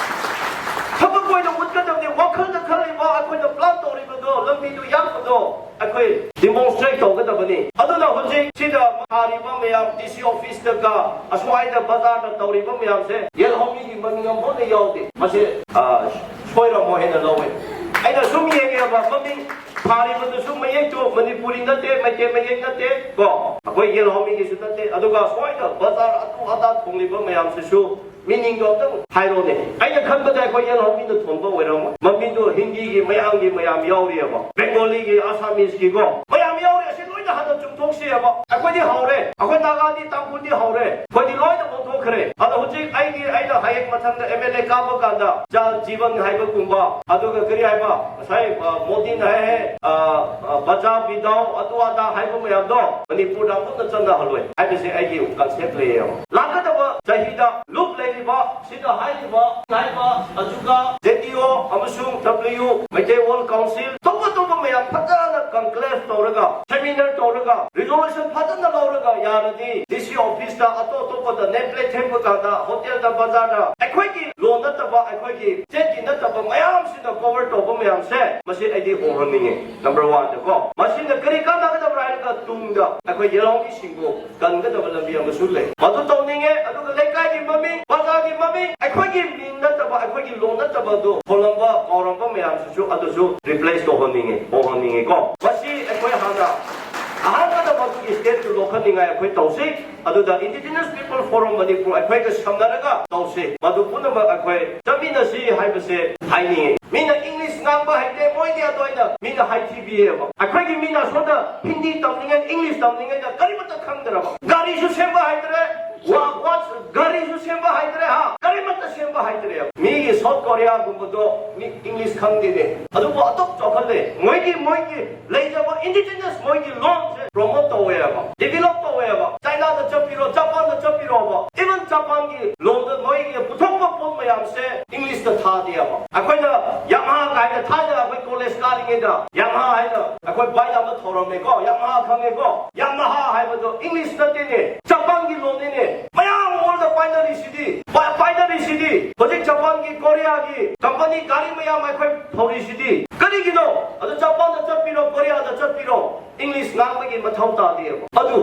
ꯊꯕꯛ ꯑꯣꯏꯅ ꯎꯠꯀꯗꯕꯅꯤ꯫ ꯋꯥꯈꯜꯗ ꯈꯜꯂꯤꯕ, ꯑꯩꯈꯣꯏꯅ ꯄ꯭ꯂꯥꯟ ꯇꯧꯔꯤꯕꯗꯣ, ꯂꯝꯕꯤꯗꯨ ꯌꯥꯝꯕꯗꯣ ꯑꯩꯈꯣꯏ ꯗꯤꯃꯣꯟꯁꯇ꯭ꯔꯦꯠ ꯇꯧꯒꯗꯕꯅꯤ꯫ ꯑꯗꯨꯅ ꯍꯧꯖꯤꯛ ꯁꯤꯗ ꯊꯥꯔꯤꯕ ꯃꯌꯥꯝ, ꯗꯤ ꯁꯤ ꯑꯣꯐꯤꯁꯇꯒ ꯑꯁ꯭ꯋꯥꯏꯗ ꯕꯖꯥꯔꯗ ꯇꯧꯔꯤꯕ ꯃꯌꯥꯝꯁꯦ ꯌꯦꯜꯍꯧꯃꯤꯒꯤ ꯃꯃꯤꯡ ꯑꯃꯐꯥꯎꯗ ꯌꯥꯎꯗꯦ꯫ ꯃꯁꯤ, ꯑ, ꯁꯣꯏꯔꯝꯃꯣ ꯍꯥꯏꯅ ꯂꯧꯋꯦ꯫ ꯑꯩꯅ ꯁꯨꯝ ꯌꯦꯡꯉꯦꯕ, ꯃꯃꯤꯡ ꯊꯥꯔꯤꯕꯗꯨꯁꯨ ꯃꯌꯦꯛꯇꯨ ꯃꯅꯤꯄꯨꯔꯤ ꯅꯠꯇꯦ, ꯃꯩꯇꯩ ꯃꯌꯦꯛ ꯅꯠꯇꯦ ꯀꯣ, ꯑꯩꯈꯣꯏ ꯌꯦꯜꯍꯧꯃꯤꯒꯤꯁꯨ ꯅꯠꯇꯦ꯫ ꯑꯗꯨꯒ ꯁ꯭ꯋꯥꯏꯗ ꯕꯖꯥꯔ ꯑꯗꯨ ꯑꯗꯥ ꯊꯣꯡꯂꯤꯕ ꯃꯌꯥꯝꯁꯤꯁꯨ ꯃꯤꯅꯤꯡꯗꯣ ꯑꯝꯇꯪ ꯍꯥꯏꯔꯣꯅꯦ꯫ ꯑꯩꯅ ꯈꯟꯕꯗ ꯑꯩꯈꯣꯏ ꯌꯦꯜꯍꯧꯃꯤꯅ ꯊꯣꯟꯕ ꯑꯣꯏꯔꯝꯃꯣꯏ꯫ ꯃꯃꯤꯡꯗꯣ ꯍꯤꯟꯗꯤꯒꯤ, ꯃꯌꯥꯡꯒꯤ ꯃꯌꯥꯝ ꯌꯥꯎꯔꯤꯑꯕ, ꯕꯦꯡꯒꯣꯂꯤꯒꯤ, ꯑꯁꯥꯃꯤꯁꯀꯤꯀꯣ ꯃꯌꯥꯝ ꯌꯥꯎꯔꯤ꯫ ꯑꯁꯤ ꯂꯣꯏꯅ ꯍꯥꯟꯅ ꯆꯨꯝꯊꯣꯛꯁꯤꯑꯕ꯫ ꯑꯩꯈꯣꯏꯗꯤ ꯍꯧꯔꯦ, ꯑꯩꯈꯣꯏ ꯅꯥꯒꯥꯗꯤ, ꯇꯥꯡꯈꯨꯜꯗꯤ ꯍꯧꯔꯦ, ꯑꯩꯈꯣꯏꯗꯤ ꯂꯣꯏꯅ ꯑꯣꯟꯊꯣꯛꯈ꯭ꯔꯦ꯫ ꯑꯗꯣ ꯍꯧꯖꯤꯛ ꯑꯩꯒꯤ, ꯑꯩꯅ ꯍꯌꯦꯡ ꯃꯊꯪꯗ ꯑꯦꯝ ꯑꯦꯜ ꯑꯦ ꯀꯥꯕ ꯀꯥꯟꯗ ꯖꯜ ꯖꯤꯕꯟ ꯍꯥꯏꯕꯒꯨꯝꯕ, ꯑꯗꯨꯒ ꯀꯔꯤ ꯍꯥꯏꯕ, ꯉꯁꯥꯏ, ꯑ, ꯃꯣꯗꯤꯅ ꯍꯥꯏ ꯍꯥꯏ, ꯑ, ꯑ, ꯕꯆꯥ ꯕꯤꯗꯥꯎ ꯑꯗꯨ ꯑꯗꯥ ꯍꯥꯏꯕ ꯃꯌꯥꯝꯗꯣ ꯃꯅꯤꯄꯨꯔꯗ ꯑꯃꯨꯛꯇ ꯆꯠꯅꯍꯜꯂꯣꯏ ꯍꯥꯏꯕꯁꯦ ꯑꯩꯒꯤ ꯀꯟꯁꯦꯞ ꯂꯩꯌꯦꯕ꯫ ꯂꯥꯛꯀꯗꯕ ꯆꯍꯤꯗ ꯂꯨꯞ ꯂꯩꯔꯤꯕ, ꯁꯤꯗ ꯍꯥꯏꯔꯤꯕ, ꯍꯥꯏꯕ, ꯑꯗꯨꯒ ꯖꯦ ꯗꯤ ꯑꯣ ꯑꯃꯁꯨꯡ ꯗꯕ꯭ꯂꯤꯎ, ꯃꯩꯇꯩ ꯋꯥꯔꯜ ꯀꯥꯎꯟꯁꯤꯜ, ꯑꯇꯣꯞ ꯑꯇꯣꯞꯄ ꯃꯌꯥꯝ ꯐꯖꯅ ꯀꯟꯀ꯭ꯂꯦꯚ ꯇꯧꯔꯒ, ꯁꯦꯃꯤꯅꯥꯔ ꯇꯧꯔꯒ, ꯔꯤꯖꯣꯂꯨꯁꯟ ꯐꯖꯅ ꯂꯧꯔꯒ, ꯌꯥꯔꯗꯤ ꯗꯤ ꯁꯤ ꯑꯣꯐꯤꯁꯇ, ꯑꯇꯣꯞ ꯑꯇꯣꯞꯄꯗ, ꯅꯦꯝ ꯄ꯭ꯂꯦꯠ ꯊꯦꯡꯕ ꯀꯥꯟꯗ, ꯍꯣꯇꯦꯜꯗ, ꯕꯖꯥꯔꯗ, ꯑꯩꯈꯣꯏꯒꯤ ꯂꯣꯟ ꯅꯠꯇꯕ, ꯑꯩꯈꯣꯏꯒꯤ ꯁ꯭ꯇꯦꯠꯀꯤ ꯅꯠꯇꯕ ꯃꯌꯥꯝꯁꯤꯅ ꯀꯣꯚꯔ ꯇꯧꯕ ꯃꯌꯥꯝꯁꯦ, ꯃꯁꯤ ꯑꯩꯗꯤ ꯍꯣꯡꯍꯟꯅꯤꯡꯉꯤ꯫ ꯅꯝꯕꯔ ꯋꯥꯟꯗꯀꯣ, ꯃꯁꯤꯅ ꯀꯔꯤ ꯀꯥꯟꯅꯒꯗꯕ꯭ꯔꯥ ꯍꯥꯏꯔꯒ, ꯇꯨꯡꯗ ꯑꯩꯈꯣꯏ ꯌꯦꯜꯍꯧꯃꯤꯁꯤꯡꯕꯨ ꯀꯟꯒꯗꯕ ꯂꯝꯕꯤ ꯑꯃꯁꯨ ꯂꯩ꯫ ꯃꯗꯨ ꯇꯧꯅꯤꯡꯉꯦ꯫ ꯑꯗꯨꯒ ꯂꯩꯀꯥꯏꯒꯤ ꯃꯃꯤꯡ, ꯕꯖꯥꯔꯒꯤ ꯃꯃꯤꯡ, ꯑꯩꯈꯣꯏꯒꯤ ꯃꯤꯡ ꯅꯠꯇꯕ, ꯑꯩꯈꯣꯏꯒꯤ ꯂꯣꯟ ꯅꯠꯇꯕꯗꯨ ꯊꯣꯜꯂꯝꯕ, ꯀꯥꯎꯔꯝꯕ ꯃꯌꯥꯝꯁꯤꯁꯨ, ꯑꯗꯨꯁꯨ ꯔꯤꯄ꯭ꯂꯦꯁ ꯇꯧꯍꯟꯅꯤꯡꯉꯦ, ꯍꯣꯡꯍꯟꯅꯤꯡꯉꯦꯀꯣ꯫ ꯃꯁꯤ ꯑꯩꯈꯣꯏ ꯍꯥꯟꯅ ꯑꯍꯥꯟꯕꯗ ꯃꯗꯨꯒꯤ ꯁ꯭ꯇꯦꯠꯇꯨ ꯂꯧꯈꯠꯅꯤꯡꯉꯥꯏ ꯑꯩꯈꯣꯏ ꯇꯧꯁꯤ꯫ ꯑꯗꯨꯗ Indigenous People Forum ꯃꯅꯤꯄꯨꯔ ꯑꯩꯈꯣꯏꯒ ꯁꯝꯅꯔꯒ ꯇꯧꯁꯤ꯫ ꯃꯗꯨ ꯄꯨꯝꯅꯃꯛ ꯑꯩꯈꯣꯏ ꯆꯠꯃꯤꯟꯅꯁꯤ ꯍꯥꯏꯕꯁꯦ ꯍꯥꯏꯅꯤꯡꯉꯤ꯫ ꯃꯤꯅ ꯏꯪꯂꯤꯁ ꯉꯥꯡꯕ ꯍꯩꯇꯦ, ꯃꯣꯏꯗꯤ ꯑꯗꯨꯃꯥꯏꯅ ꯃꯤꯅ ꯍꯥꯏꯊꯤꯕꯤꯌꯦꯕ꯫ ꯑꯩꯈꯣꯏꯒꯤ ꯃꯤꯅ ꯁꯣꯝꯗ ꯍꯤꯟꯗꯤ ꯇꯝꯅꯤꯡꯉꯦ, ꯏꯪꯂꯤꯁ ꯇꯝꯅꯤꯡꯉꯦꯅ ꯀꯔꯤꯃꯠꯇ ꯈꯪꯗ꯭ꯔꯕ, ꯒꯥꯔꯤꯁꯨ ꯁꯦꯝꯕ ꯍꯩꯇ꯭ꯔꯦ, ꯋꯥ ꯋꯥ ꯒꯥꯔꯤꯁꯨ ꯁꯦꯝꯕ ꯍꯩꯇ꯭ꯔꯦ, ꯍꯥ, ꯀꯔꯤꯃꯠꯇ ꯁꯦꯝꯕ ꯍꯩꯇ꯭ꯔꯦꯕ꯫ ꯃꯤꯒꯤ ꯁꯥꯎꯠ ꯀꯣꯔꯤꯌꯥꯒꯨꯝꯕꯗꯣ ꯃꯤ ꯏꯪꯂꯤꯁ ꯈꯪꯗꯦꯅꯦ, ꯑꯗꯨꯕꯨ ꯑꯗꯨꯝ ꯆꯥꯎꯈꯠꯂꯦ꯫ ꯃꯣꯏꯒꯤ ꯃꯣꯏꯒꯤ ꯂꯩꯖꯕ indigenous ꯃꯣꯏꯒꯤ ꯂꯣꯟꯁꯦ ꯄ꯭ꯔꯣꯃꯣꯠ ꯇꯧꯋꯦꯕ, ꯗꯤꯚꯦꯂꯞ ꯇꯧꯋꯦꯕ꯫ ꯆꯥꯏꯅꯥꯗ ꯆꯠꯄꯤꯔꯣ, ꯖꯄꯥꯟꯗ ꯆꯠꯄꯤꯔꯣꯕ, ꯏꯚꯟ ꯖꯄꯥꯟꯒꯤ ꯂꯣꯟꯗ ꯃꯣꯏꯒꯤ ꯄꯨꯊꯣꯛꯄ ꯄꯣꯠ ꯃꯌꯥꯝꯁꯦ ꯏꯪꯂꯤꯁꯇ ꯊꯥꯗꯦꯕ꯫ ꯑꯩꯈꯣꯏꯅ ꯌꯥꯃꯥꯍꯥ ꯀꯥꯏꯅ ꯊꯥꯏꯅ ꯑꯩꯈꯣꯏ ꯀꯣꯂꯦꯖ ꯀꯥꯔꯤꯉꯩꯗ ꯌꯥꯃꯥꯍꯥ ꯍꯥꯏꯅ ꯑꯩꯈꯣꯏ ꯕꯥꯏꯛ ꯑꯃ ꯊꯧꯔꯝꯃꯦꯀꯣ, ꯌꯥꯃꯥꯍꯥ ꯈꯪꯉꯦꯀꯣ? ꯌꯥꯃꯥꯍꯥ ꯍꯥꯏꯕꯗꯣ ꯏꯪꯂꯤꯁ ꯅꯠꯇꯦꯅꯦ, ꯖꯄꯥꯟꯒꯤ ꯂꯣꯟꯅꯤꯅꯦ꯫ ꯃꯌꯥꯝ ꯋꯥꯔꯜꯗ ꯄꯥꯏꯅꯔꯤꯁꯤꯗꯤ, ꯄꯥꯏ- ꯄꯥꯏꯅꯔꯤꯁꯤꯗꯤ꯫ ꯍꯧꯖꯤꯛ ꯖꯄꯥꯟꯒꯤ, ꯀꯣꯔꯤꯌꯥꯒꯤ ꯀꯝꯄꯅꯤ ꯒꯥꯔꯤ ꯃꯌꯥꯝ ꯑꯩꯈꯣꯏ ꯊꯧꯔꯤꯁꯤꯗꯤ꯫ ꯀꯔꯤꯒꯤꯅꯣ? ꯑꯗꯨ ꯖꯄꯥꯟꯗ ꯆꯠꯄꯤꯔꯣ, ꯀꯣꯔꯤꯌꯥꯗ ꯆꯠꯄꯤꯔꯣ, ꯏꯪꯂꯤꯁ ꯉꯥꯡꯕꯒꯤ ꯃꯊꯧ ꯇꯥꯗꯦꯕ꯫ ꯑꯗꯨ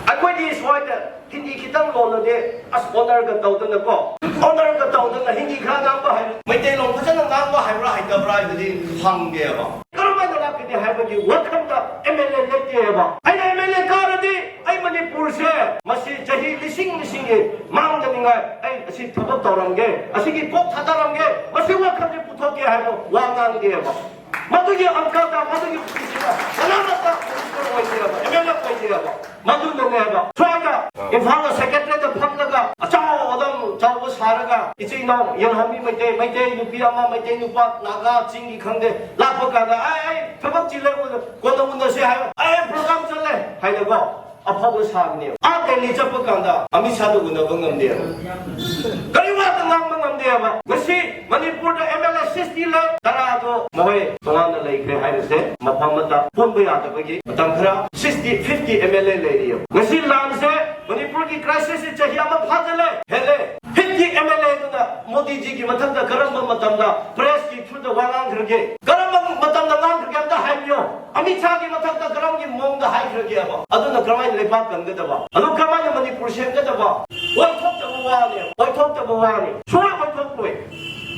ꯑꯩꯈꯣꯏꯗꯤ ꯁ꯭ꯋꯥꯏꯗ ꯍꯤꯟꯗꯤ ꯈꯤꯇꯪ ꯂꯣꯜꯂꯗꯤ, ꯑꯁ, ꯑꯣꯅꯔꯒ ꯇꯧꯗꯅꯀꯣ, ꯑꯣꯅꯔꯒ ꯇꯧꯗꯅ ꯍꯤꯟꯗꯤ ꯈꯔ ꯉꯥꯡꯕ ꯍꯩ, ꯃꯩꯇꯩꯂꯣꯟ ꯐꯖꯅ ꯉꯥꯡꯕ ꯍꯩꯕ꯭ꯔꯥ ꯍꯩꯇꯕ꯭ꯔꯥ ꯍꯥꯏꯕꯗꯤ ꯍꯪꯗꯦꯕ꯫ ꯀꯔꯝꯍꯥꯏꯅ ꯂꯥꯛꯀꯅꯤ ꯍꯥꯏꯕꯒꯤ ꯋꯥꯈꯜꯗ ꯑꯦꯝ ꯑꯦꯜ ꯑꯦ ꯂꯩꯇꯦꯕ꯫ ꯑꯩꯅ ꯑꯦꯝ ꯑꯦꯜ ꯑꯦ ꯀꯥꯔꯗꯤ ꯑꯩ ꯃꯅꯤꯄꯨꯔꯁꯦ ꯃꯁꯤ ꯆꯍꯤ ꯂꯤꯁꯤꯡ ꯂꯤꯁꯤꯡꯒꯤ ꯃꯥꯡꯗꯅꯤꯡꯉꯥꯏ ꯑꯩ ꯑꯁꯤ ꯊꯕꯛ ꯇꯧꯔꯝꯒꯦ, ꯑꯁꯤꯒꯤ ꯀꯣꯛ ꯊꯥꯗꯔꯝꯒꯦ, ꯃꯁꯤ ꯋꯥꯈꯜꯁꯦ ꯄꯨꯊꯣꯛꯀꯦ ꯍꯥꯏꯕ ꯋꯥ ꯉꯥꯡꯗꯦꯕ꯫ ꯃꯗꯨꯒꯤ ꯑꯪꯀꯜꯗ, ꯃꯗꯨꯒꯤ ꯄꯨꯟꯁꯤꯗ ꯀꯅꯥꯃꯠꯇ ꯃꯅꯤꯄꯨꯔ ꯑꯣꯏꯗꯦꯕ, ꯑꯦꯝ ꯑꯦꯜ ꯑꯦ ꯑꯣꯏꯗꯦꯕ꯫ ꯃꯗꯨꯅꯅꯦꯕ ꯁ꯭ꯋꯥꯏꯗ ꯏꯝꯐꯥꯜꯗ ꯁꯦꯀ꯭ꯔꯦꯇꯔꯤꯌꯦꯠꯇ ꯐꯝꯂꯒ ꯑꯆꯥꯎ ꯑꯗꯨꯝ ꯆꯥꯎꯕ ꯁꯥꯔꯒ ꯏꯆꯤꯜ ꯏꯅꯥꯎ ꯌꯦꯜꯍꯧꯃꯤ ꯃꯩꯇꯩ, ꯃꯩꯇꯩ ꯅꯨꯄꯤ ꯑꯃ, ꯃꯩꯇꯩ ꯅꯨꯄꯥ, ꯅꯥꯒꯥ, ꯆꯤꯡꯒꯤ ꯈꯪꯗꯦ, ꯂꯥꯛꯄ ꯀꯥꯟꯗ "ꯑꯩ, ꯑꯩ ꯊꯕꯛ ꯆꯤꯜꯂꯦ, ꯀꯣꯟꯅ ꯎꯅꯁꯦ" ꯍꯥꯏꯕ, "ꯑꯩ ꯄ꯭ꯔꯣꯒ꯭ꯔꯥꯝ ꯆꯠꯂꯦ" ꯍꯥꯏꯅꯀꯣ ꯑꯐꯥꯎꯕ ꯁꯥꯕꯅꯦꯕ꯫ ꯑꯥ ꯗꯦꯜꯂꯤ ꯆꯠꯄ ꯀꯥꯟꯗ ꯑꯃꯤꯠ ꯁꯥꯗ ꯎꯅꯕ ꯉꯝꯗꯦꯕ꯫ ꯀꯔꯤ ꯋꯥꯗ ꯉꯥꯡꯕ ꯉꯝꯗꯦꯕ꯫ ꯉꯁꯤ ꯃꯅꯤꯄꯨꯔꯗ ꯑꯦꯝ ꯑꯦꯜ ꯑꯦ ꯁꯤꯛꯁꯇꯤ ꯂꯩ, ꯇꯔꯥꯗꯣ ꯃꯈꯣꯏ ꯇꯣꯉꯥꯟꯅ ꯂꯩꯈ꯭ꯔꯦ ꯍꯥꯏꯕꯁꯦ ꯃꯐꯝ ꯑꯃꯗ ꯄꯨꯟꯕ ꯌꯥꯗꯕꯒꯤ ꯃꯇꯝ ꯈꯔ sixty, fifty M L A ꯂꯩꯔꯤꯌꯦꯕ꯫ ꯉꯁꯤ ꯂꯥꯟꯁꯦ, ꯃꯅꯤꯄꯨꯔꯒꯤ ꯀ꯭ꯔꯥꯏꯁꯤꯁꯁꯦ ꯆꯍꯤ ꯑꯃ ꯐꯥꯖꯤꯜꯂꯦ, ꯍꯦꯜꯂꯦ꯫ ꯐꯤꯐꯇꯤ ꯑꯦꯝ ꯑꯦꯜ ꯑꯦꯗꯨꯅ ꯃꯣꯗꯤꯖꯤꯒꯤ ꯃꯊꯛꯇ ꯀꯔꯝꯕ ꯃꯇꯝꯗ ꯄ꯭ꯔꯦꯁꯀꯤ ꯊ꯭ꯔꯨꯗ ꯋꯥ ꯉꯥꯡꯈ꯭ꯔꯒꯦ? ꯀꯔꯝꯕ ꯃꯇꯝꯗ ꯉꯥꯡꯈ꯭ꯔꯒꯦ? ꯑꯝꯇ ꯍꯥꯏꯕꯤꯌꯣ꯫ ꯑꯃꯤꯠ ꯁꯥꯒꯤ ꯃꯊꯛꯇ ꯀꯔꯝꯒꯤ ꯃꯑꯣꯡꯗ ꯍꯥꯏꯈ꯭ꯔꯒꯦꯕ? ꯑꯗꯨꯅ ꯀꯔꯝꯍꯥꯏꯅ ꯂꯩꯕꯥꯛ ꯀꯟꯒꯗꯕ? ꯑꯗꯨ ꯀꯔꯝꯍꯥꯏꯅ ꯃꯅꯤꯄꯨꯔ ꯁꯦꯝꯒꯗꯕ? ꯑꯣꯏꯊꯣꯛꯇꯕ ꯋꯥꯅꯦ, ꯑꯣꯏꯊꯣꯛꯇꯕ ꯋꯥꯅꯤ, ꯁꯨꯡꯑꯣꯏ ꯑꯣꯏꯊꯣꯛꯂꯣꯏ꯫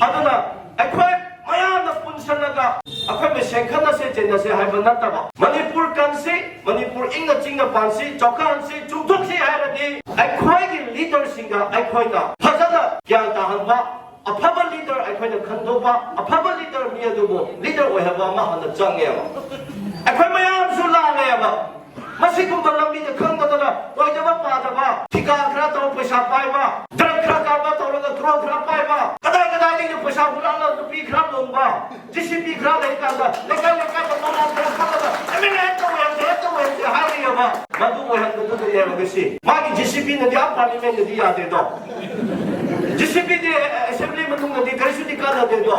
ꯑꯗꯨꯅ ꯑꯩꯈꯣꯏ ꯃꯌꯥꯝꯅ ꯄꯨꯟ ꯄꯨꯁꯜꯂꯒ ꯑꯩꯈꯣꯏ ꯃꯁꯦꯟ ꯈꯠꯅꯁꯦ ꯆꯩꯅꯁꯦ ꯍꯥꯏꯕ ꯅꯠꯇꯕ, ꯃꯅꯤꯄꯨꯔ ꯀꯟꯁꯤ, ꯃꯅꯤꯄꯨꯔ ꯏꯪꯅ ꯆꯤꯡꯅ ꯄꯥꯟꯁꯤ, ꯆꯥꯎꯈꯠꯍꯟꯁꯤ, ꯆꯨꯝꯊꯣꯛꯁꯤ ꯍꯥꯏꯔꯗꯤ ꯑꯩꯈꯣꯏꯒꯤ ꯂꯤꯗꯔꯁꯤꯡꯒ ꯑꯩꯈꯣꯏꯅ ꯐꯖꯅ ꯒ꯭ꯌꯥꯟ ꯇꯥꯍꯟꯕ, ꯑꯐꯕ ꯂꯤꯗꯔ ꯑꯩꯈꯣꯏꯅ ꯈꯟꯗꯣꯛꯄ, ꯑꯐꯕ ꯂꯤꯗꯔ ꯃꯤ ꯑꯗꯨꯕꯨ ꯂꯤꯗꯔ ꯑꯣꯏꯍꯟꯕ ꯑꯃ ꯍꯥꯟꯅ ꯆꯪꯉꯦꯕ꯫ ꯑꯩꯈꯣꯏ ꯃꯌꯥꯝꯁꯨ ꯂꯥꯜꯂꯦꯕ꯫ ꯃꯁꯤꯒꯨꯝꯕ ꯂꯝꯕꯤꯗ ꯈꯪꯗꯗꯅ ꯑꯣꯏꯗꯕ ꯄꯥꯗꯕ, ꯊꯤꯀꯥ ꯈꯔ ꯇꯧꯔ ꯄꯩꯁꯥ ꯄꯥꯏꯕ, ꯗ꯭ꯔꯒ ꯈꯔ ꯀꯥꯕ ꯇꯧꯔꯒ ꯀ꯭ꯔꯣꯔ ꯈꯔ ꯄꯥꯏꯕ, ꯀꯗꯥꯏ ꯀꯗꯥꯏꯗꯒꯤ ꯄꯩꯁꯥ ꯍꯨꯔꯥꯟꯂꯒ ꯅꯨꯄꯤ ꯈꯔ ꯂꯣꯡꯕ, ꯖꯤ ꯁꯤ ꯄꯤ ꯈꯔ ꯂꯩꯀꯥꯟꯗ ꯂꯩꯀꯥꯏ ꯂꯩꯀꯥꯏꯗ ꯃꯃꯥ ꯈꯔ ꯈꯜꯂꯒ ꯑꯦꯝ ꯑꯦꯜ ꯑꯦ ꯍꯦꯛꯇ ꯑꯣꯏꯍꯟꯁꯦ, ꯍꯦꯛꯇ ꯑꯣꯏꯍꯟꯁꯦ ꯍꯥꯏꯔꯤꯑꯕ꯫ ꯃꯗꯨ ꯑꯣꯏꯍꯟꯕꯗꯨꯗꯅꯦꯕ ꯉꯁꯤ ꯃꯥꯒꯤ ꯖꯤ ꯁꯤ ꯄꯤꯅꯗꯤ ꯑꯥ ꯄꯥꯔꯂꯤꯃꯦꯟꯗꯗꯤ ꯌꯥꯗꯦꯗꯣ꯫ ꯖꯤ ꯁꯤ ꯄꯤꯗꯤ ꯑꯦꯁꯦꯝꯕ꯭ꯂꯤ ꯃꯅꯨꯡꯗꯗꯤ ꯀꯔꯤꯁꯨꯗꯤ ꯀꯥꯟꯅꯗꯦꯗꯣ꯫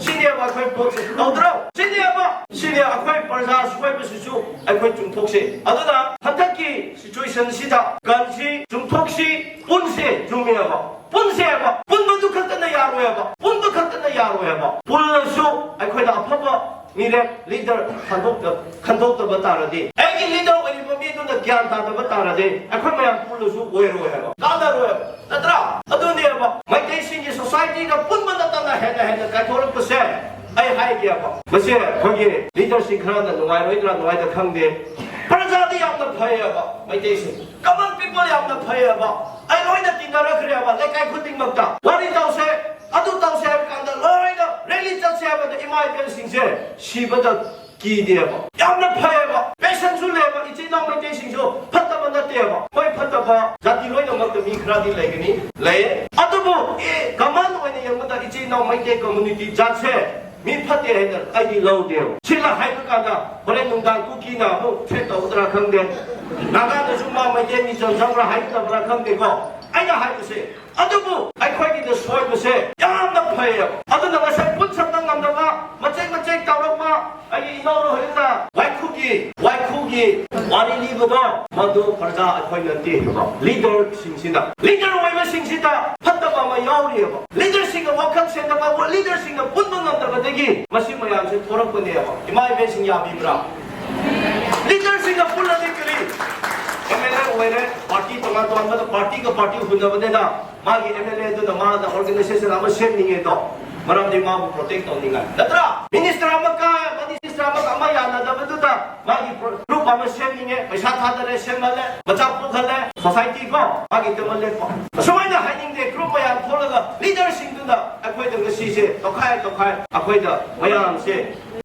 ꯁꯤꯅꯦꯕ ꯑꯩꯈꯣꯏ ꯄꯣꯠꯁꯦ ꯇꯧꯗ꯭ꯔꯣ? ꯁꯤꯅꯦꯕ, ꯁꯤꯅꯦ ꯑꯩꯈꯣꯏ ꯄ꯭ꯔꯖꯥ ꯁꯣꯏꯕꯁꯤꯁꯨ ꯑꯩꯈꯣꯏ ꯆꯨꯝꯊꯣꯛꯁꯦ꯫ ꯑꯗꯨꯅ ꯍꯟꯗꯛꯀꯤ ꯁꯤꯆꯨꯋꯦꯁꯟꯁꯤꯗ ꯒꯟꯁꯤ ꯆꯨꯝꯊꯣꯛꯁꯤ, ꯄꯨꯟꯁꯦ, ꯆꯨꯝꯃꯦꯕ꯫ ꯄꯨꯟꯁꯦꯕ, ꯄꯨꯟꯕꯗꯨ ꯈꯛꯇꯅ ꯌꯥꯔꯣꯏꯕ, ꯄꯨꯟꯕ ꯈꯛꯇꯅ ꯌꯥꯔꯣꯏꯕ꯫ ꯄꯨꯜꯂꯁꯨ ꯑꯩꯈꯣꯏꯅ ꯑꯐꯕ ꯃꯤꯔꯦꯞ, ꯂꯤꯗꯔ ꯈꯟꯗꯣꯛꯇ-, ꯈꯟꯗꯣꯛꯇꯕ ꯇꯥꯔꯗꯤ, ꯑꯩꯒꯤ ꯂꯤꯗꯔ ꯑꯣꯏꯔꯤꯕ ꯃꯤꯗꯨꯅ ꯒ꯭ꯌꯥꯟ ꯇꯥꯗꯕ ꯇꯥꯔꯗꯤ, ꯑꯩꯈꯣꯏ ꯃꯌꯥꯝ ꯄꯨꯜꯂꯁꯨ ꯑꯣꯏꯔꯣꯏ ꯍꯥꯏꯕ, ꯀꯥꯟꯅꯔꯣꯏ ꯍꯥꯏꯕ, ꯅꯠꯇ꯭ꯔꯥ? ꯑꯗꯨꯅꯦꯕ ꯃꯩꯇꯩꯁꯤꯡꯒꯤ ꯁꯣꯁꯥꯏꯇꯤꯒ ꯄꯨꯟꯕ ꯅꯠꯇꯅ ꯍꯦꯟꯅ ꯍꯦꯟꯅ ꯀꯥꯏꯊꯣꯔꯛꯄꯁꯦ꯫ ꯑꯩ ꯍꯥꯏꯒꯦꯕ, ꯃꯁꯤ ꯑꯩꯈꯣꯏꯒꯤ ꯂꯤꯗꯔꯁꯤꯡ ꯈꯔꯅ ꯅꯨꯡꯉꯥꯏꯔꯣꯏꯗ꯭ꯔꯥ ꯅꯨꯡꯉꯥꯏꯗ꯭ꯔꯥ ꯈꯪꯗꯦ, ꯄ꯭ꯔꯖꯥꯗꯤ ꯌꯥꯝꯅ ꯐꯩꯌꯦꯕ ꯃꯩꯇꯩꯁꯤꯡ꯫ ꯀꯃꯟ ꯄꯤꯄꯜ ꯌꯥꯝꯅ ꯐꯩꯌꯦꯕ꯫ ꯑꯩ ꯂꯣꯏꯅ ꯇꯤꯟꯅꯔꯛꯈ꯭ꯔꯦꯕ ꯂꯩꯀꯥꯏ ꯈꯨꯗꯤꯡꯃꯛꯇ꯫ ꯋꯥꯔꯤ ꯇꯧꯁꯦ, ꯑꯗꯨ ꯇꯧꯁꯦ ꯍꯥꯏꯕ ꯀꯥꯟꯗ ꯂꯣꯏꯅ ꯔꯦꯂꯤ ꯆꯠꯁꯦ ꯍꯥꯏꯕꯗ ꯏꯃꯥ ꯏꯕꯦꯜꯁꯤꯡꯁꯦ ꯁꯤꯕꯗ ꯀꯤꯗꯦꯕ꯫ ꯌꯥꯝꯅ ꯐꯩꯌꯦꯕ꯫ ꯄꯦꯁꯦꯟꯁꯁꯨ ꯂꯩꯌꯦꯕ꯫ ꯏꯆꯤꯜ ꯏꯅꯥꯎ ꯃꯩꯇꯩꯁꯤꯡꯁꯨ ꯐꯠꯇꯕ ꯅꯠꯇꯦꯕ꯫ ꯍꯣꯏ, ꯐꯠꯇꯕ ꯖꯥꯇꯤ ꯂꯣꯏꯅꯃꯛꯇ ꯃꯤ ꯈꯔꯗꯤ ꯂꯩꯒꯅꯤ, ꯂꯩꯌꯦ꯫ ꯑꯗꯨꯕꯨ ꯑꯦ, ꯀꯃꯟ ꯑꯣꯏꯅ ꯌꯦꯡꯕꯗ ꯏꯆꯤꯜ ꯏꯅꯥꯎ ꯃꯩꯇꯩ ꯀꯝꯃꯨꯅꯤꯇꯤ ꯖꯥꯠꯁꯦ ꯃꯤ ꯐꯠꯇꯦ ꯍꯥꯏꯅ ꯑꯩꯗꯤ ꯂꯧꯗꯦꯕ꯫ ꯁꯤꯅ ꯍꯥꯏꯕ ꯀꯥꯟꯗ ꯍꯣꯔꯦꯟ ꯅꯨꯡꯗꯥꯡ ꯀꯨꯀꯤꯅ ꯑꯃꯨꯛ ꯊ꯭ꯔꯦꯠ ꯇꯧꯒꯗ꯭ꯔꯥ ꯈꯪꯗꯦ, ꯅꯥꯒꯥꯗꯁꯨ ꯃꯥ ꯃꯩꯇꯩ ꯃꯤ ꯆꯪꯕ꯭ꯔꯥ ꯍꯥꯏꯒꯗꯕ꯭ꯔꯥ ꯈꯪꯗꯦꯀꯣ꯫ ꯑꯩꯅ ꯍꯥꯏꯕꯁꯦ, ꯑꯗꯨꯕꯨ ꯑꯩꯈꯣꯏꯒꯤꯗ ꯁꯣꯏꯕꯁꯦ ꯌꯥꯝꯅ ꯐꯩꯌꯦꯕ꯫ ꯑꯗꯨꯅ ꯉꯁꯥꯏ ꯄꯨꯟꯁꯛꯇ ꯉꯝꯗꯕ, ꯃꯆꯦꯛ ꯃꯆꯦꯛ ꯇꯧꯔꯛꯄ, ꯑꯩꯒꯤ ꯏꯅꯥꯎꯅ ꯍꯧꯖꯤꯛꯇ ꯋꯥꯏꯈꯨꯒꯤ, ꯋꯥꯏꯈꯨꯒꯤ ꯋꯥꯔꯤ ꯂꯤꯕꯗꯣ, ꯃꯗꯨ ꯄ꯭ꯔꯖꯥ ꯑꯩꯈꯣꯏ ꯅꯠꯇꯦ꯫ ꯂꯤꯗꯔꯁꯤꯡꯁꯤꯅ, ꯂꯤꯗꯔ ꯑꯣꯏꯕꯁꯤꯡꯁꯤꯗ ꯐꯠꯇꯕ ꯑꯃ ꯌꯥꯎꯔꯤꯑꯕ꯫ ꯂꯤꯗꯔꯁꯤꯡꯅ ꯋꯥꯈꯜ ꯁꯦꯡꯗꯕ, ꯂꯤꯗꯔꯁꯤꯡꯅ ꯄꯨꯟꯕ ꯉꯝꯗꯕꯗꯒꯤ ꯃꯁꯤ ꯃꯌꯥꯝꯁꯦ ꯊꯣꯔꯛꯄꯅꯦꯕ꯫ ꯏꯃꯥ ꯏꯕꯦꯟꯁꯤꯡ ꯌꯥꯕꯤꯕ꯭ꯔꯥ? ꯂꯤꯗꯔꯁꯤꯡꯅ ꯄꯨꯜꯂꯗꯤ ꯀꯔꯤ? ꯑꯦꯝ ꯑꯦꯜ ꯑꯦ ꯑꯣꯏꯔꯦ, ꯄꯥꯔꯇꯤ ꯇꯣꯉꯥꯟ ꯇꯣꯉꯥꯟꯕꯗ ꯄꯥꯔꯇꯤꯒ ꯄꯥꯔꯇꯤ ꯍꯨꯟꯅꯕꯅꯤꯅ ꯃꯥꯒꯤ ꯑꯦꯝ ꯑꯦꯜ ꯑꯦ ꯑꯗꯨꯅ ꯃꯥꯅ ꯑꯣꯔꯒꯅꯥꯏꯖꯦꯁꯟ ꯑꯃ ꯁꯦꯝꯅꯤꯡꯉꯦꯗꯣ꯫ ꯃꯔꯝꯗꯤ ꯃꯥꯕꯨ ꯄ꯭ꯔꯣꯇꯦꯛ ꯇꯧꯅꯤꯡꯉꯥꯏ ꯅꯠꯇ꯭ꯔꯥ? ꯃꯤꯅꯤꯁꯇꯔ ꯑꯃꯒ ꯃꯤꯅꯤꯁꯇꯔ ꯑꯃꯒ ꯑꯃ ꯌꯥꯅꯗꯕꯗꯨꯗ ꯃꯥꯒꯤ ꯒ꯭ꯔꯨꯞ ꯑꯃ ꯁꯦꯝꯅꯤꯡꯉꯦ, ꯄꯩꯁꯥ ꯊꯥꯗꯔꯦ, ꯁꯦꯝꯍꯜꯂꯦ, ꯃꯆꯥ ꯄꯣꯛꯍꯜꯂꯦ, ꯁꯣꯁꯥꯏꯇꯤ ꯀꯣ ꯃꯥꯒꯤ ꯇꯦꯕꯜ ꯂꯦꯞꯄ꯫ ꯑꯁꯨꯃꯥꯏꯅ ꯍꯥꯏꯅꯤꯡꯗꯦ꯫ ꯒ꯭ꯔꯨꯞ ꯃꯌꯥꯝ ꯊꯣꯛꯂꯒ ꯂꯤꯗꯔꯁꯤꯡꯗꯨꯅ ꯑꯩꯈꯣꯏꯗ ꯉꯁꯤꯁꯦ ꯇꯣꯈꯥꯏ ꯇꯣꯈꯥꯏ ꯑꯩꯈꯣꯏꯗ ꯃꯌꯥꯝꯁꯦ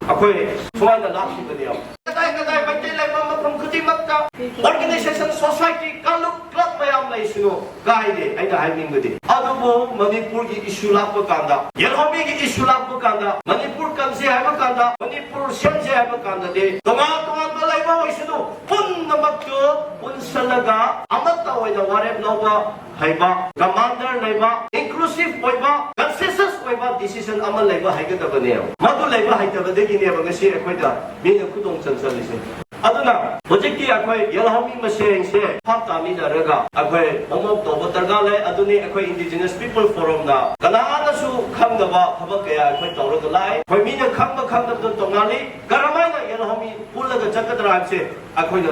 ꯑꯩꯈꯣꯏ ꯁꯨꯃꯥꯏꯅ ꯂꯥꯛꯈꯤꯕꯅꯦꯕ꯫ ꯀꯗꯥꯏ ꯀꯗꯥꯏ ꯃꯩꯇꯩ ꯂꯩꯕ ꯃꯐꯝ ꯈꯨꯗꯤꯡꯃꯛꯇ ꯑꯣꯔꯒꯅꯥꯏꯖꯦꯁꯟ, ꯁꯣꯁꯥꯏꯇꯤ, ꯀꯥꯡꯂꯨꯞ, ꯀ꯭ꯂꯕ ꯃꯌꯥꯝ ꯂꯩꯁꯅꯨ, ꯀꯥꯏꯗꯦ꯫ ꯑꯩꯅ ꯍꯥꯏꯅꯤꯡꯕꯗꯤ ꯑꯗꯨꯕꯨ ꯃꯅꯤꯄꯨꯔꯒꯤ ꯏꯁꯨ ꯂꯥꯛꯄ ꯀꯥꯟꯗ, ꯌꯦꯜꯍꯧꯃꯤꯒꯤ ꯏꯁꯨ ꯂꯥꯛꯄ ꯀꯥꯟꯗ, ꯃꯅꯤꯄꯨꯔ ꯀꯟꯁꯦ ꯍꯥꯏꯕ ꯀꯥꯟꯗ, ꯃꯅꯤꯄꯨꯔ ꯁꯦꯝꯁꯦ ꯍꯥꯏꯕ ꯀꯥꯟꯗꯗꯤ ꯇꯣꯉꯥꯟ ꯇꯣꯉꯥꯟꯕ ꯂꯩꯕ ꯑꯣꯏꯁꯅꯨ, ꯄꯨꯝꯅꯃꯛꯇꯨ ꯄꯨꯟꯁꯜꯂꯒ ꯑꯃꯠꯇ ꯑꯣꯏꯅ ꯋꯥꯔꯦꯞ ꯂꯧꯕ ꯍꯩꯕ, ꯀꯃꯥꯟꯗꯔ ꯂꯩꯕ, ꯏꯟꯀ꯭ꯂꯨꯁꯤꯚ ꯑꯣꯏꯕ, ꯀꯟꯁꯦꯟꯁꯁ ꯑꯣꯏꯕ ꯗꯤꯁꯤꯖꯟ ꯑꯃ ꯂꯩꯕ ꯍꯩꯒꯗꯕꯅꯦꯕ꯫ ꯃꯗꯨ ꯂꯩꯕ ꯍꯩꯇꯕꯗꯒꯤꯅꯦꯕ ꯉꯁꯤ ꯑꯩꯈꯣꯏꯗ ꯃꯤꯅ ꯈꯨꯗꯣꯡ ꯆꯟꯁꯜꯂꯤꯁꯦ꯫ ꯑꯗꯨꯅ ꯍꯧꯖꯤꯛꯇꯤ ꯑꯩꯈꯣꯏ ꯌꯦꯜꯍꯧꯃꯤ ꯃꯁꯦꯟꯁꯦ ꯚꯥꯞ ꯇꯥꯃꯤꯟꯅꯔꯒ ꯑꯩꯈꯣꯏ ꯃꯣꯃꯣꯛ ꯇꯧꯕ ꯗꯔꯀꯥꯔ ꯂꯩ꯫ ꯑꯗꯨꯅꯤ ꯑꯩꯈꯣꯏ ꯏꯟꯗꯤꯖꯤꯅꯁ ꯄꯤꯄꯜ ꯐꯣꯔꯝꯅ ꯀꯅꯥꯅꯁꯨ ꯈꯪꯗꯕ ꯊꯕꯛ ꯀꯌꯥ ꯑꯩꯈꯣꯏ ꯇꯧꯔꯒ ꯂꯥꯛꯑꯦ꯫ ꯑꯩꯈꯣꯏ ꯃꯤꯅ ꯈꯪꯕ ꯈꯪꯗꯕꯗꯨ ꯇꯣꯉꯥꯜꯂꯤ꯫ ꯀꯔꯝꯍꯥꯏꯅ ꯌꯦꯜꯍꯧꯃꯤ ꯄꯨꯜꯂꯒ ꯆꯠꯀꯗ꯭ꯔꯥ ꯍꯥꯏꯕꯁꯦ ꯑꯩꯈꯣꯏꯅ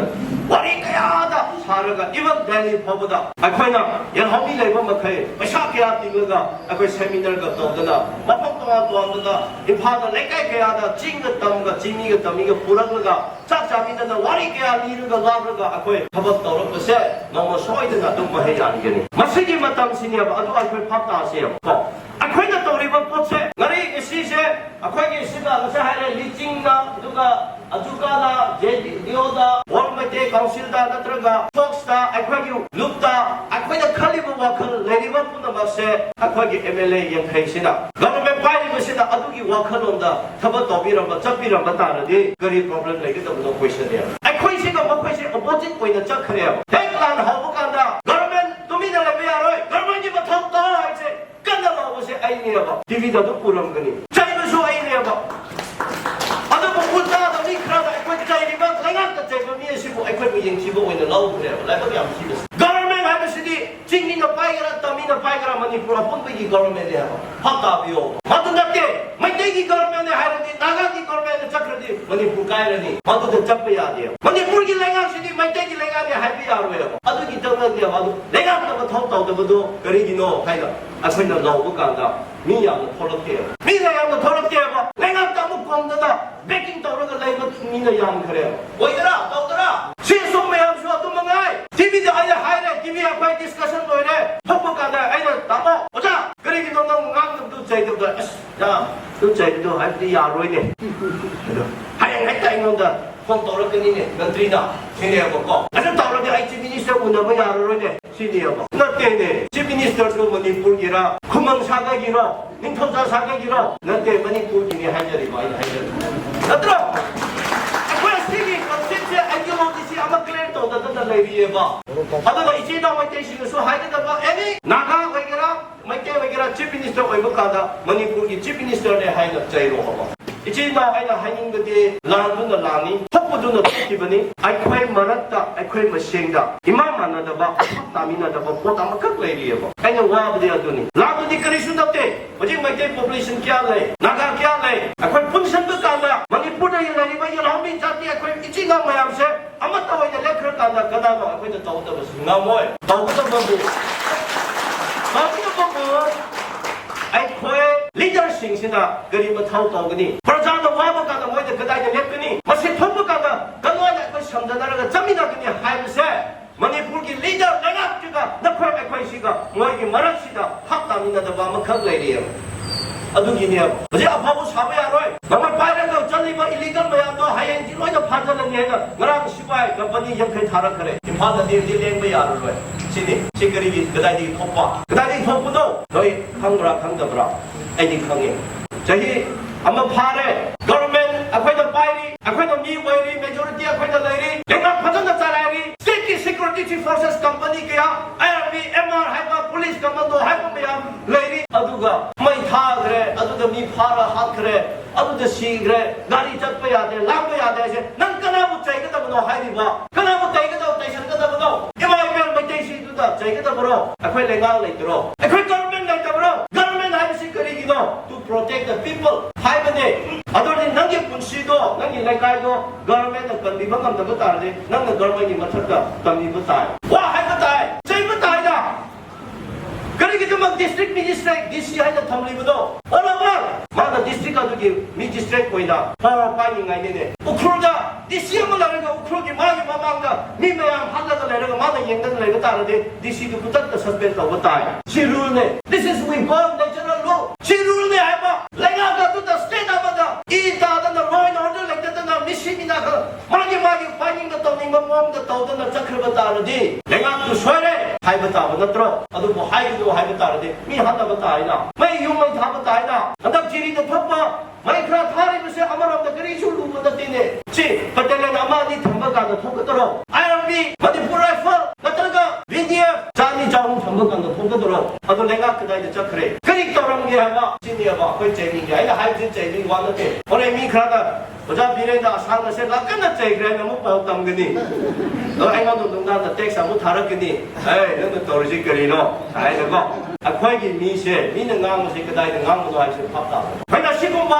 ꯋꯥꯔꯤ ꯀꯌꯥꯗ ꯁꯥꯔꯒ, even ꯗꯦꯜꯂꯤ ꯐꯥꯎꯕꯗ ꯑꯩꯈꯣꯏꯅ ꯌꯦꯜꯍꯧꯃꯤ ꯂꯩꯕ ꯃꯈꯩ ꯄꯩꯁꯥ ꯀꯌꯥ ꯇꯤꯡꯂꯒ ꯑꯩꯈꯣꯏ ꯁꯦꯃꯤꯅꯥꯔꯒ ꯇꯧꯗꯅ ꯃꯐꯝ ꯇꯣꯉꯥꯟ ꯇꯣꯉꯥꯟꯕꯗ, ꯏꯝꯐꯥꯜꯗ ꯂꯩꯀꯥꯏ ꯀꯌꯥꯗ ꯆꯤꯡꯒ ꯇꯝꯒ ꯆꯤꯡꯃꯤꯒ ꯇꯝꯃꯤꯒ ꯄꯨꯔꯛꯂꯒ ꯆꯥꯛ ꯆꯥꯃꯤꯟꯅꯗꯅ ꯋꯥꯔꯤ ꯀꯌꯥ ꯂꯤꯔꯒ ꯂꯥꯛꯂꯒ ꯑꯩꯈꯣꯏ ꯊꯕꯛ ꯇꯧꯔꯛꯄꯁꯦ ꯅꯣꯡꯃ ꯁꯣꯏꯗꯅ ꯑꯗꯨꯝ ꯃꯍꯩ ꯌꯥꯟꯒꯅꯤ꯫ ꯃꯁꯤꯒꯤ ꯃꯇꯝꯁꯤꯅꯦꯕ꯫ ꯑꯗꯨ ꯑꯩꯈꯣꯏ ꯚꯥꯞ ꯇꯥꯁꯦꯕꯀꯣ꯫ ꯑꯩꯈꯣꯏꯅ ꯇꯧꯔꯤꯕ ꯄꯣꯠꯁꯦ ꯉꯔꯤ ꯉꯁꯤꯁꯦ ꯑꯩꯈꯣꯏꯒꯤ ꯁꯤꯗ ꯉꯁꯥꯏ ꯍꯥꯏꯔꯦ, ꯂꯤꯆꯤꯡꯗ, ꯑꯗꯨꯒ ꯑꯖꯨꯀꯥꯗ, ꯖꯦ ꯗꯤ ꯑꯣꯗ, ꯋꯥꯔꯜ ꯃꯩꯇꯩ ꯀꯥꯎꯟꯁꯤꯜꯗ, ꯅꯠꯇ꯭ꯔꯒ ꯐꯣꯛꯁꯇ, ꯑꯩꯈꯣꯏꯒꯤ ꯂꯨꯞꯇ ꯑꯩꯈꯣꯏꯅ ꯈꯜꯂꯤꯕ ꯋꯥꯈꯜ ꯂꯩꯔꯤꯕ ꯄꯨꯝꯅꯃꯛꯁꯦ ꯑꯩꯈꯣꯏꯒꯤ ꯑꯦꯝ ꯑꯦꯜ ꯑꯦ ꯌꯥꯡꯈꯩꯁꯤꯅ, ꯒꯚꯔꯟꯃꯦꯟ ꯄꯥꯏꯔꯤꯕꯁꯤꯅ ꯑꯗꯨꯒꯤ ꯋꯥꯈꯜꯂꯣꯟꯗ ꯊꯕꯛ ꯇꯧꯕꯤꯔꯝꯕ, ꯆꯠꯄꯤꯔꯝꯕ ꯇꯥꯔꯗꯤ ꯀꯔꯤ ꯄ꯭ꯔꯣꯕ꯭ꯂꯦꯝ ꯂꯩꯒꯗꯕꯅꯣ? ꯀꯣꯏꯁꯟꯅꯦꯕ꯫ ꯑꯩꯈꯣꯏꯁꯤꯒ ꯃꯈꯣꯏꯁꯦ ꯑꯣꯄꯣꯖꯤꯠ ꯑꯣꯏꯅ ꯆꯠꯈ꯭ꯔꯦꯕ꯫ ꯍꯦꯛ ꯂꯥꯟ ꯍꯧꯕ ꯀꯥꯟꯗ ꯒꯚꯔꯟꯃꯦꯟ ꯇꯨꯃꯤꯟꯅ ꯂꯩꯕ ꯌꯥꯔꯣꯏ, ꯒꯚꯔꯟꯃꯦꯟꯒꯤ ꯃꯊꯧ ꯇꯥꯏ ꯍꯥꯏꯁꯦ ꯀꯟꯅ ꯂꯥꯎꯕꯁꯦ ꯑꯩꯅꯦꯕ꯫ ꯇꯤꯚꯤꯗ ꯑꯗꯨꯝ ꯎꯔꯝꯒꯅꯤ꯫ ꯆꯩꯕꯁꯨ ꯑꯩꯅꯦꯕ꯫ ꯑꯗꯨꯕꯨ ꯎꯜꯇꯥꯗ ꯃꯤ ꯈꯔꯅ ꯑꯩꯈꯣꯏ ꯆꯩꯔꯤꯕ, ꯂꯩꯉꯥꯛꯇ ꯆꯩꯕ ꯃꯤ ꯑꯁꯤꯕꯨ ꯑꯩꯈꯣꯏꯕꯨ ꯌꯦꯡꯊꯤꯕ ꯑꯣꯏꯅ ꯂꯧꯈ꯭ꯔꯦꯕ꯫ ꯂꯥꯏꯕꯛ ꯌꯥꯝ ꯊꯤꯕꯁꯦ꯫ ꯒꯚꯔꯟꯃꯦꯟ ꯍꯥꯏꯕꯁꯤꯗꯤ ꯆꯤꯡꯃꯤꯅ ꯄꯥꯏꯒꯦꯔꯥ, ꯇꯝꯃꯤꯅ ꯄꯥꯏꯒꯦꯔꯥ, ꯃꯅꯤꯄꯨꯔ ꯑꯄꯨꯟꯕꯒꯤ ꯒꯚꯔꯟꯃꯦꯟꯅꯦ ꯍꯥꯏꯕ꯫ ꯚꯥꯞ ꯇꯥꯕꯤꯌꯣ꯫ ꯃꯗꯨ ꯅꯠꯇꯦ꯫ ꯃꯩꯇꯩꯒꯤ ꯒꯚꯔꯟꯃꯦꯟꯅꯦ ꯍꯥꯏꯔꯗꯤ, ꯅꯥꯒꯥꯒꯤ ꯒꯚꯔꯟꯃꯦꯟꯗ ꯆꯠꯈ꯭ꯔꯗꯤ ꯃꯅꯤꯄꯨꯔ ꯀꯥꯏꯔꯅꯤ꯫ ꯃꯗꯨꯗ ꯆꯠꯄ ꯌꯥꯗꯦꯕ꯫ ꯃꯅꯤꯄꯨꯔꯒꯤ ꯂꯩꯉꯥꯛꯁꯤꯗꯤ ꯃꯩꯇꯩꯒꯤ ꯂꯩꯉꯥꯛꯅꯦ ꯍꯥꯏꯕ ꯌꯥꯔꯣꯏꯕ꯫ ꯑꯗꯨꯒꯤ ꯆꯠꯅꯗꯦꯕ꯫ ꯑꯗꯨ ꯂꯩꯉꯥꯛꯅ ꯃꯊꯧ ꯇꯧꯗꯕꯗꯣ ꯀꯔꯤꯒꯤꯅꯣ ꯍꯥꯏꯅ ꯑꯩꯈꯣꯏꯅ ꯂꯧꯕ ꯀꯥꯟꯗ ꯃꯤ ꯌꯥꯝꯅ ꯊꯣꯛꯂꯛꯇꯦꯕ꯫ ꯃꯤ ꯌꯥꯝꯅ ꯊꯣꯛꯂꯛꯇꯦꯕ꯫ ꯂꯩꯉꯥꯛꯇ ꯑꯃꯨꯛ ꯀꯣꯝꯗꯅ ꯕꯦꯀꯤꯡ ꯇꯧꯔꯒ ꯂꯩꯕ ꯃꯤꯅ ꯌꯥꯝꯈ꯭ꯔꯦꯕ꯫ ꯑꯣꯏꯗꯔꯥ? ꯇꯧꯗꯔꯥ? ꯁꯤ ꯁꯨꯝ ꯃꯌꯥꯝꯁꯨ ꯑꯗꯨ ꯃꯉꯥꯏ꯫ ꯇꯤꯚꯤꯗ ꯑꯩꯅ ꯍꯥꯏꯔꯦ, ꯇꯤꯚꯤ ꯑꯩꯈꯣꯏ ꯗꯤꯁꯀꯁꯟ ꯂꯣꯏꯔꯦ꯫ ꯊꯣꯛꯄ ꯀꯥꯟꯗ ꯑꯩꯅ, "ꯇꯥꯃꯣ, ꯑꯣꯖꯥ, ꯀꯔꯤꯒꯤꯅꯣ ꯅꯪ ꯉꯥꯡꯗꯕꯗꯨ ꯆꯩꯗꯕꯗꯣ?" "ꯑꯁ, ꯌꯥ, ꯑꯗꯨ ꯆꯩꯕꯗꯣ ꯍꯥꯏꯕꯗꯤ ꯌꯥꯔꯣꯏꯅꯦ꯫ ꯑꯗꯣ ꯍꯌꯦꯡ ꯍꯦꯛꯇ ꯑꯩꯉꯣꯟꯗ ꯐꯣꯟ ꯇꯧꯔꯛꯀꯅꯤꯅꯦ ꯃꯟꯇ꯭ꯔꯤꯅ", ꯁꯤꯅꯦꯕꯀꯣ꯫ ꯑꯗꯨ ꯇꯧꯔꯗꯤ ꯑꯩ ꯆꯤꯐ ꯃꯤꯅꯤꯁꯇꯔ ꯎꯅꯕ ꯌꯥꯔꯔꯣꯏꯅꯦ, ꯁꯤꯅꯦꯕ꯫ ꯅꯠꯇꯦꯅꯦ, ꯆꯤꯐ ꯃꯤꯅꯤꯁꯇꯔꯗꯨ ꯃꯅꯤꯄꯨꯔꯒꯤꯔ, ꯈꯨꯃꯟ ꯁꯥꯒꯩꯒꯤꯔꯣ, ꯅꯤꯡꯊꯧꯖꯥ ꯁꯥꯒꯩꯒꯤꯔꯣ? ꯅꯠꯇꯦ, ꯃꯅꯤꯄꯨꯔꯒꯤꯅꯤ ꯍꯥꯏꯖꯔꯤꯕ, ꯑꯩꯅ ꯍꯥꯏꯖꯔꯤꯕ꯫ ꯅꯠꯇ꯭ꯔꯣ? ꯑꯩꯈꯣꯏ ꯑꯁꯤꯒꯤ ꯀꯟꯁꯦꯞꯁꯦ, ꯑꯥꯏꯗꯤꯌꯣꯂꯣꯖꯤꯁꯦ ꯑꯃ ꯀ꯭ꯂꯤꯌꯥꯔ ꯇꯧꯗꯗꯅ ꯂꯩꯔꯤꯑꯕ꯫ ꯑꯗꯨꯒ ꯏꯆꯤꯜ ꯏꯅꯥꯎ ꯃꯩꯇꯩꯁꯤꯡꯅꯁꯨ ꯍꯥꯏꯒꯗꯕ, ꯑꯦꯅꯤ ꯅꯥꯒꯥ ꯑꯣꯏꯒꯦꯔꯥ, ꯃꯩꯇꯩ ꯑꯣꯏꯒꯦꯔꯥ, ꯆꯤꯐ ꯃꯤꯅꯤꯁꯇꯔ ꯑꯣꯏꯕ ꯀꯥꯟꯗ ꯃꯅꯤꯄꯨꯔꯒꯤ ꯆꯤꯐ ꯃꯤꯅꯤꯁꯇꯔꯅꯦ ꯍꯥꯏꯅ ꯆꯩꯔꯣ ꯍꯥꯏꯕ꯫ ꯏꯆꯤꯜ ꯏꯅꯥꯎ, ꯑꯩꯅ ꯍꯥꯏꯅꯤꯡꯕꯗꯤ, ꯂꯥꯟꯗꯨꯅ ꯂꯥꯟꯅꯤ, ꯊꯣꯛꯄꯗꯨꯅ ꯊꯣꯛꯈꯤꯕꯅꯤ꯫ ꯑꯩꯈꯣꯏ ꯃꯔꯛꯇ, ꯑꯩꯈꯣꯏ ꯃꯁꯦꯡꯗ ꯏꯃꯥ ꯃꯥꯟꯅꯗꯕ, ꯇꯥꯃꯤꯟꯅꯗꯕ ꯄꯣꯠ ꯑꯃꯈꯛ ꯂꯩꯔꯤꯑꯕ꯫ ꯑꯩꯅ ꯋꯥꯕꯗꯤ ꯑꯗꯨꯅꯤ꯫ ꯂꯥꯟꯗꯨꯗꯤ ꯀꯔꯤꯁꯨ ꯅꯠꯇꯦ꯫ ꯍꯧꯖꯤꯛ ꯃꯩꯇꯩ ꯄꯣꯄꯨꯂꯦꯁꯟ ꯀꯌꯥ ꯂꯩ, ꯅꯥꯒꯥ ꯀꯌꯥ ꯂꯩ, ꯑꯩꯈꯣꯏ ꯄꯨꯟꯁꯤꯟꯕ ꯀꯥꯟꯗ ꯃꯅꯤꯄꯨꯔꯗ ꯂꯩꯔꯤꯕ ꯌꯦꯜꯍꯧꯃꯤ ꯖꯥꯇꯤ, ꯑꯩꯈꯣꯏ ꯏꯆꯤꯜ ꯏꯅꯥꯎ ꯃꯌꯥꯝꯁꯦ ꯑꯃꯠꯇ ꯑꯣꯏꯅ ꯂꯦꯞꯈ꯭ꯔꯀꯥꯟꯗ ꯀꯅꯥꯅꯣ ꯑꯩꯈꯣꯏꯗ ꯇꯧꯒꯗꯕꯁꯤ? ꯉꯝꯃꯣꯏ꯫ ꯇꯧꯒꯗꯕꯕꯨ, ꯇꯧꯒꯗꯕꯕꯨ ꯑꯩꯈꯣꯏ ꯂꯤꯗꯔꯁꯤꯡꯁꯤꯅ ꯀꯔꯤ ꯃꯊꯧ ꯇꯧꯒꯅꯤ? ꯄ꯭ꯔꯖꯥꯅ ꯋꯥꯕ ꯀꯥꯟꯗ ꯃꯣꯏꯗ ꯀꯗꯥꯏꯗ ꯂꯦꯞꯀꯅꯤ? ꯃꯁꯤ ꯊꯣꯛꯄ ꯀꯥꯟꯗ ꯀꯅꯥꯅ ꯑꯩꯈꯣꯏ ꯁꯝꯖꯅꯔꯒ ꯆꯠꯃꯤꯟꯅꯒꯅꯤ ꯍꯥꯏꯕꯁꯦ ꯃꯅꯤꯄꯨꯔꯒꯤ ꯂꯤꯗꯔ ꯂꯩꯉꯥꯛꯁꯤꯒ ꯅꯈꯣꯏ ꯑꯩꯈꯣꯏꯁꯤꯒ ꯃꯣꯏꯒꯤ ꯃꯔꯛꯁꯤꯗ ꯍꯛ ꯇꯥꯃꯤꯟꯅꯗꯕ ꯑꯃꯈꯛ ꯂꯩꯔꯤꯑꯕ꯫ ꯑꯗꯨꯒꯤꯅꯦꯕ ꯍꯧꯖꯤꯛ ꯑꯐꯥꯎꯕ ꯁꯥꯕ ꯌꯥꯔꯣꯏ꯫ ꯅꯈꯣꯏ ꯄꯥꯏꯔꯒ ꯆꯠꯂꯤꯕ ꯏꯂꯤꯒꯜ ꯃꯌꯥꯝꯗꯣ ꯍꯌꯦꯡꯗꯤ ꯂꯣꯏꯅ ꯐꯥꯖꯤꯜꯂꯅꯤ ꯍꯥꯏꯅ ꯉꯔꯥꯡ ꯁꯤꯐꯥꯏ ꯀꯝꯄꯅꯤ ꯌꯥꯡꯈꯩ ꯊꯥꯔꯛꯈ꯭ꯔꯦ꯫ ꯏꯝꯐꯥꯜꯗꯗꯤ ꯍꯧꯖꯤꯛ ꯂꯦꯡꯕ ꯌꯥꯔꯔꯣꯏ꯫ ꯁꯤꯅꯤ꯫ ꯁꯤ ꯀꯔꯤꯒꯤ, ꯀꯗꯥꯏꯗꯒꯤ ꯊꯣꯛꯄ? ꯀꯗꯥꯏꯗꯒꯤ ꯊꯣꯛꯄꯅꯣ? ꯅꯣꯏ ꯈꯪꯕ꯭ꯔꯥ ꯈꯪꯗꯕ꯭ꯔꯥ? ꯑꯩꯗꯤ ꯈꯪꯉꯦ꯫ ꯆꯍꯤ ꯑꯃ ꯐꯥꯔꯦ꯫ ꯒꯚꯔꯟꯃꯦꯟꯠ ꯑꯩꯈꯣꯏꯅ ꯄꯥꯏꯔꯤ, ꯑꯩꯈꯣꯏꯅ ꯃꯤ ꯑꯣꯏꯔꯤ, ꯃꯦꯖꯣꯔꯤꯇꯤ ꯑꯩꯈꯣꯏꯅ ꯂꯩꯔꯤ, ꯂꯩꯉꯥꯛ ꯐꯖꯅ ꯆꯂꯥꯏꯔꯤ, ꯁ꯭ꯇꯦꯠꯀꯤ ꯁꯦꯀ꯭ꯌꯨꯔꯤꯇꯤ ꯐꯣꯔꯁꯦꯁ ꯀꯝꯄꯅꯤ ꯀꯌꯥ, ꯑꯥꯏ ꯑꯥꯔ ꯕꯤ, ꯑꯦꯝ ꯑꯥꯔ ꯍꯥꯏꯕ, ꯄꯨꯂꯤꯁ ꯀꯃꯥꯟꯗꯣ ꯍꯥꯏꯕ ꯃꯌꯥꯝ ꯂꯩꯔꯤ꯫ ꯑꯗꯨꯒ ꯃꯩ ꯊꯥꯈ꯭ꯔꯦ, ꯑꯗꯨꯗ ꯃꯤ ꯐꯥꯔ ꯍꯥꯠꯈ꯭ꯔꯦ, ꯑꯗꯨꯗ ꯁꯤꯈ꯭ꯔꯦ, ꯒꯥꯔꯤ ꯆꯠꯄ ꯌꯥꯗꯦ, ꯂꯥꯛꯄ ꯌꯥꯗꯦ ꯍꯥꯏꯁꯦ ꯅꯪ ꯀꯅꯥꯕꯨ ꯆꯩꯒꯗꯕꯅꯣ ꯍꯥꯏꯔꯤꯕ? ꯀꯅꯥꯕꯨ ꯆꯩꯒꯗꯕ, ꯆꯩꯁꯟꯒꯗꯕꯅꯣ? ꯏꯃꯥ ꯏꯕꯦꯜ ꯃꯩꯇꯩꯁꯤꯡꯗꯨꯗ ꯆꯩꯒꯗꯕꯔꯣ? ꯑꯩꯈꯣꯏ ꯂꯩꯉꯥꯛ ꯂꯩꯇ꯭ꯔꯣ? ꯑꯩꯈꯣꯏ ꯒꯚꯔꯟꯃꯦꯟꯠ ꯂꯩꯇꯕ꯭ꯔꯣ? ꯒꯚꯔꯟꯃꯦꯟꯠ ꯍꯥꯏꯕꯁꯤ ꯀꯔꯤꯒꯤꯅꯣ? To protect the people ꯍꯥꯏꯕꯅꯦ꯫ ꯑꯗꯨꯗꯤ ꯅꯪꯒꯤ ꯄꯨꯟꯁꯤꯗꯣ, ꯅꯪꯒꯤ ꯂꯩꯀꯥꯏꯗꯣ ꯒꯚꯔꯟꯃꯦꯟꯠꯅ ꯀꯟꯕꯤꯕ ꯉꯝꯗꯕ ꯇꯥꯔꯗꯤ ꯅꯪꯅ ꯒꯚꯔꯟꯃꯦꯟꯠꯀꯤ ꯃꯊꯛꯇ ꯇꯝꯕꯤꯕ ꯇꯥꯏ꯫ ꯋꯥ ꯍꯥꯏꯕ ꯑꯃ district magistrate, D C ꯍꯥꯏꯅ ꯊꯝꯂꯤꯕꯗꯣ, all over, ꯃꯥꯅ district ꯑꯗꯨꯒꯤ magistrate ꯑꯣꯏꯅ power ꯄꯥꯏꯅꯤꯡꯉꯥꯏꯅꯤꯅꯦ꯫ ꯎꯈ꯭ꯔꯨꯜꯗ D C ꯑꯃ ꯂꯩꯔꯒ ꯎꯈ꯭ꯔꯨꯜꯒꯤ ꯃꯥꯒꯤ ꯃꯃꯥꯡꯗ ꯃꯤ ꯃꯌꯥꯝ ꯍꯜꯂꯒ ꯂꯩꯔꯒ ꯃꯥꯅ ꯌꯦꯡꯗꯅ ꯂꯩꯕ ꯇꯥꯔꯗꯤ D C ꯗꯨ ꯈꯨꯗꯛꯇ suspend ꯇꯧꯕ ꯇꯥꯏ꯫ ꯁꯤ rule ꯅꯦ꯫ This is we have natural law. ꯁꯤ rule ꯅꯦ ꯍꯥꯏꯕ꯫ ꯂꯩꯉꯥꯛ ꯑꯗꯨꯗ state ꯑꯃꯗ ꯏ ꯇꯥꯗꯅ, law and order ꯂꯩꯇꯗꯅ, ꯃꯤꯁꯤ ꯃꯤꯅꯥ ꯈꯔ ꯃꯥꯒꯤ ꯃꯥꯒꯤ ꯄꯥꯏꯅꯤꯡꯕ ꯇꯧꯅꯤꯡꯕ ꯃꯑꯣꯡꯗ ꯇꯧꯗꯅ ꯆꯠꯈ꯭ꯔꯕ ꯇꯥꯔꯗꯤ ꯂꯩꯉꯥꯛꯇꯨ ꯁꯣꯏꯔꯦ ꯍꯥꯏꯕ ꯇꯥꯕ ꯅꯠꯇ꯭ꯔꯣ? ꯑꯗꯨꯕꯨ ꯍꯥꯏꯒꯅꯨ ꯍꯥꯏꯕ ꯇꯥꯔꯗꯤ ꯃꯤ ꯍꯥꯠꯅꯕ ꯇꯥꯏꯅ, ꯃꯩ ꯌꯨꯝ ꯃꯩ ꯊꯥꯕ ꯇꯥꯏꯅ, ꯍꯟꯗꯛ ꯖꯤꯔꯤꯗ ꯊꯣꯛꯄ ꯃꯩ ꯈꯔ ꯊꯥꯔꯤꯕꯁꯦ ꯑꯃꯔꯣꯝꯗ ꯀꯔꯤꯁꯨ ꯂꯨꯕ ꯅꯠꯇꯦꯅꯦ꯫ ꯁꯤ battalion ꯑꯃ ꯑꯅꯤ ꯊꯝꯕ ꯀꯥꯟꯗ ꯊꯣꯛꯀꯗ꯭ꯔꯣ? I R P, Manipur Rifle ꯅꯠꯇ꯭ꯔꯒ V D F ꯆꯥꯅꯤ ꯆꯍꯨꯝ ꯊꯝꯕ ꯀꯥꯟꯗ ꯊꯣꯛꯀꯗ꯭ꯔꯣ? ꯑꯗꯣ ꯂꯩꯉꯥꯛ ꯀꯗꯥꯏꯗ ꯆꯠꯈ꯭ꯔꯦ? ꯀꯔꯤ ꯇꯧꯔꯝꯒꯦ ꯍꯥꯏꯕ ꯁꯤꯅꯦꯕ ꯑꯩꯈꯣꯏ ꯆꯩꯅꯤꯡꯉꯦ꯫ ꯑꯩꯅ ꯍꯥꯏꯕꯁꯤ ꯆꯩꯅꯤꯡ ꯋꯥ ꯅꯠꯇꯦ꯫ ꯍꯣꯔꯦꯟ ꯃꯤ ꯈꯔꯅ ꯑꯣꯖꯥ ꯕꯤꯔꯦꯟꯗ ꯑꯁꯥꯡꯕꯁꯦ ꯂꯥꯛꯀꯟꯅ ꯆꯩꯈ꯭ꯔꯦ ꯍꯥꯏꯅ ꯑꯃꯨꯛ ꯄꯥꯎ ꯇꯝꯒꯅꯤ꯫ ꯑꯗꯣ ꯑꯩꯉꯣꯟꯗ ꯅꯨꯡꯗꯥꯡꯗ text ꯑꯃꯨꯛ ꯊꯥꯔꯛꯀꯅꯤ, "ꯑꯦ, ꯅꯪꯅ ꯇꯧꯔꯤꯁꯤ ꯀꯔꯤꯅꯣ?" ꯍꯥꯏꯅꯀꯣ꯫ ꯑꯩꯈꯣꯏꯒꯤ ꯃꯤꯁꯦ, ꯃꯤꯅ ꯉꯥꯡꯕꯁꯦ ꯀꯗꯥꯏꯗ ꯉꯥꯡꯕꯅꯣ ꯍꯥꯏꯕꯁꯦ ꯚꯥꯞ ꯇꯥꯕ꯫ ꯑꯩꯈꯣꯏꯅ ꯁꯤꯒꯨꯝꯕ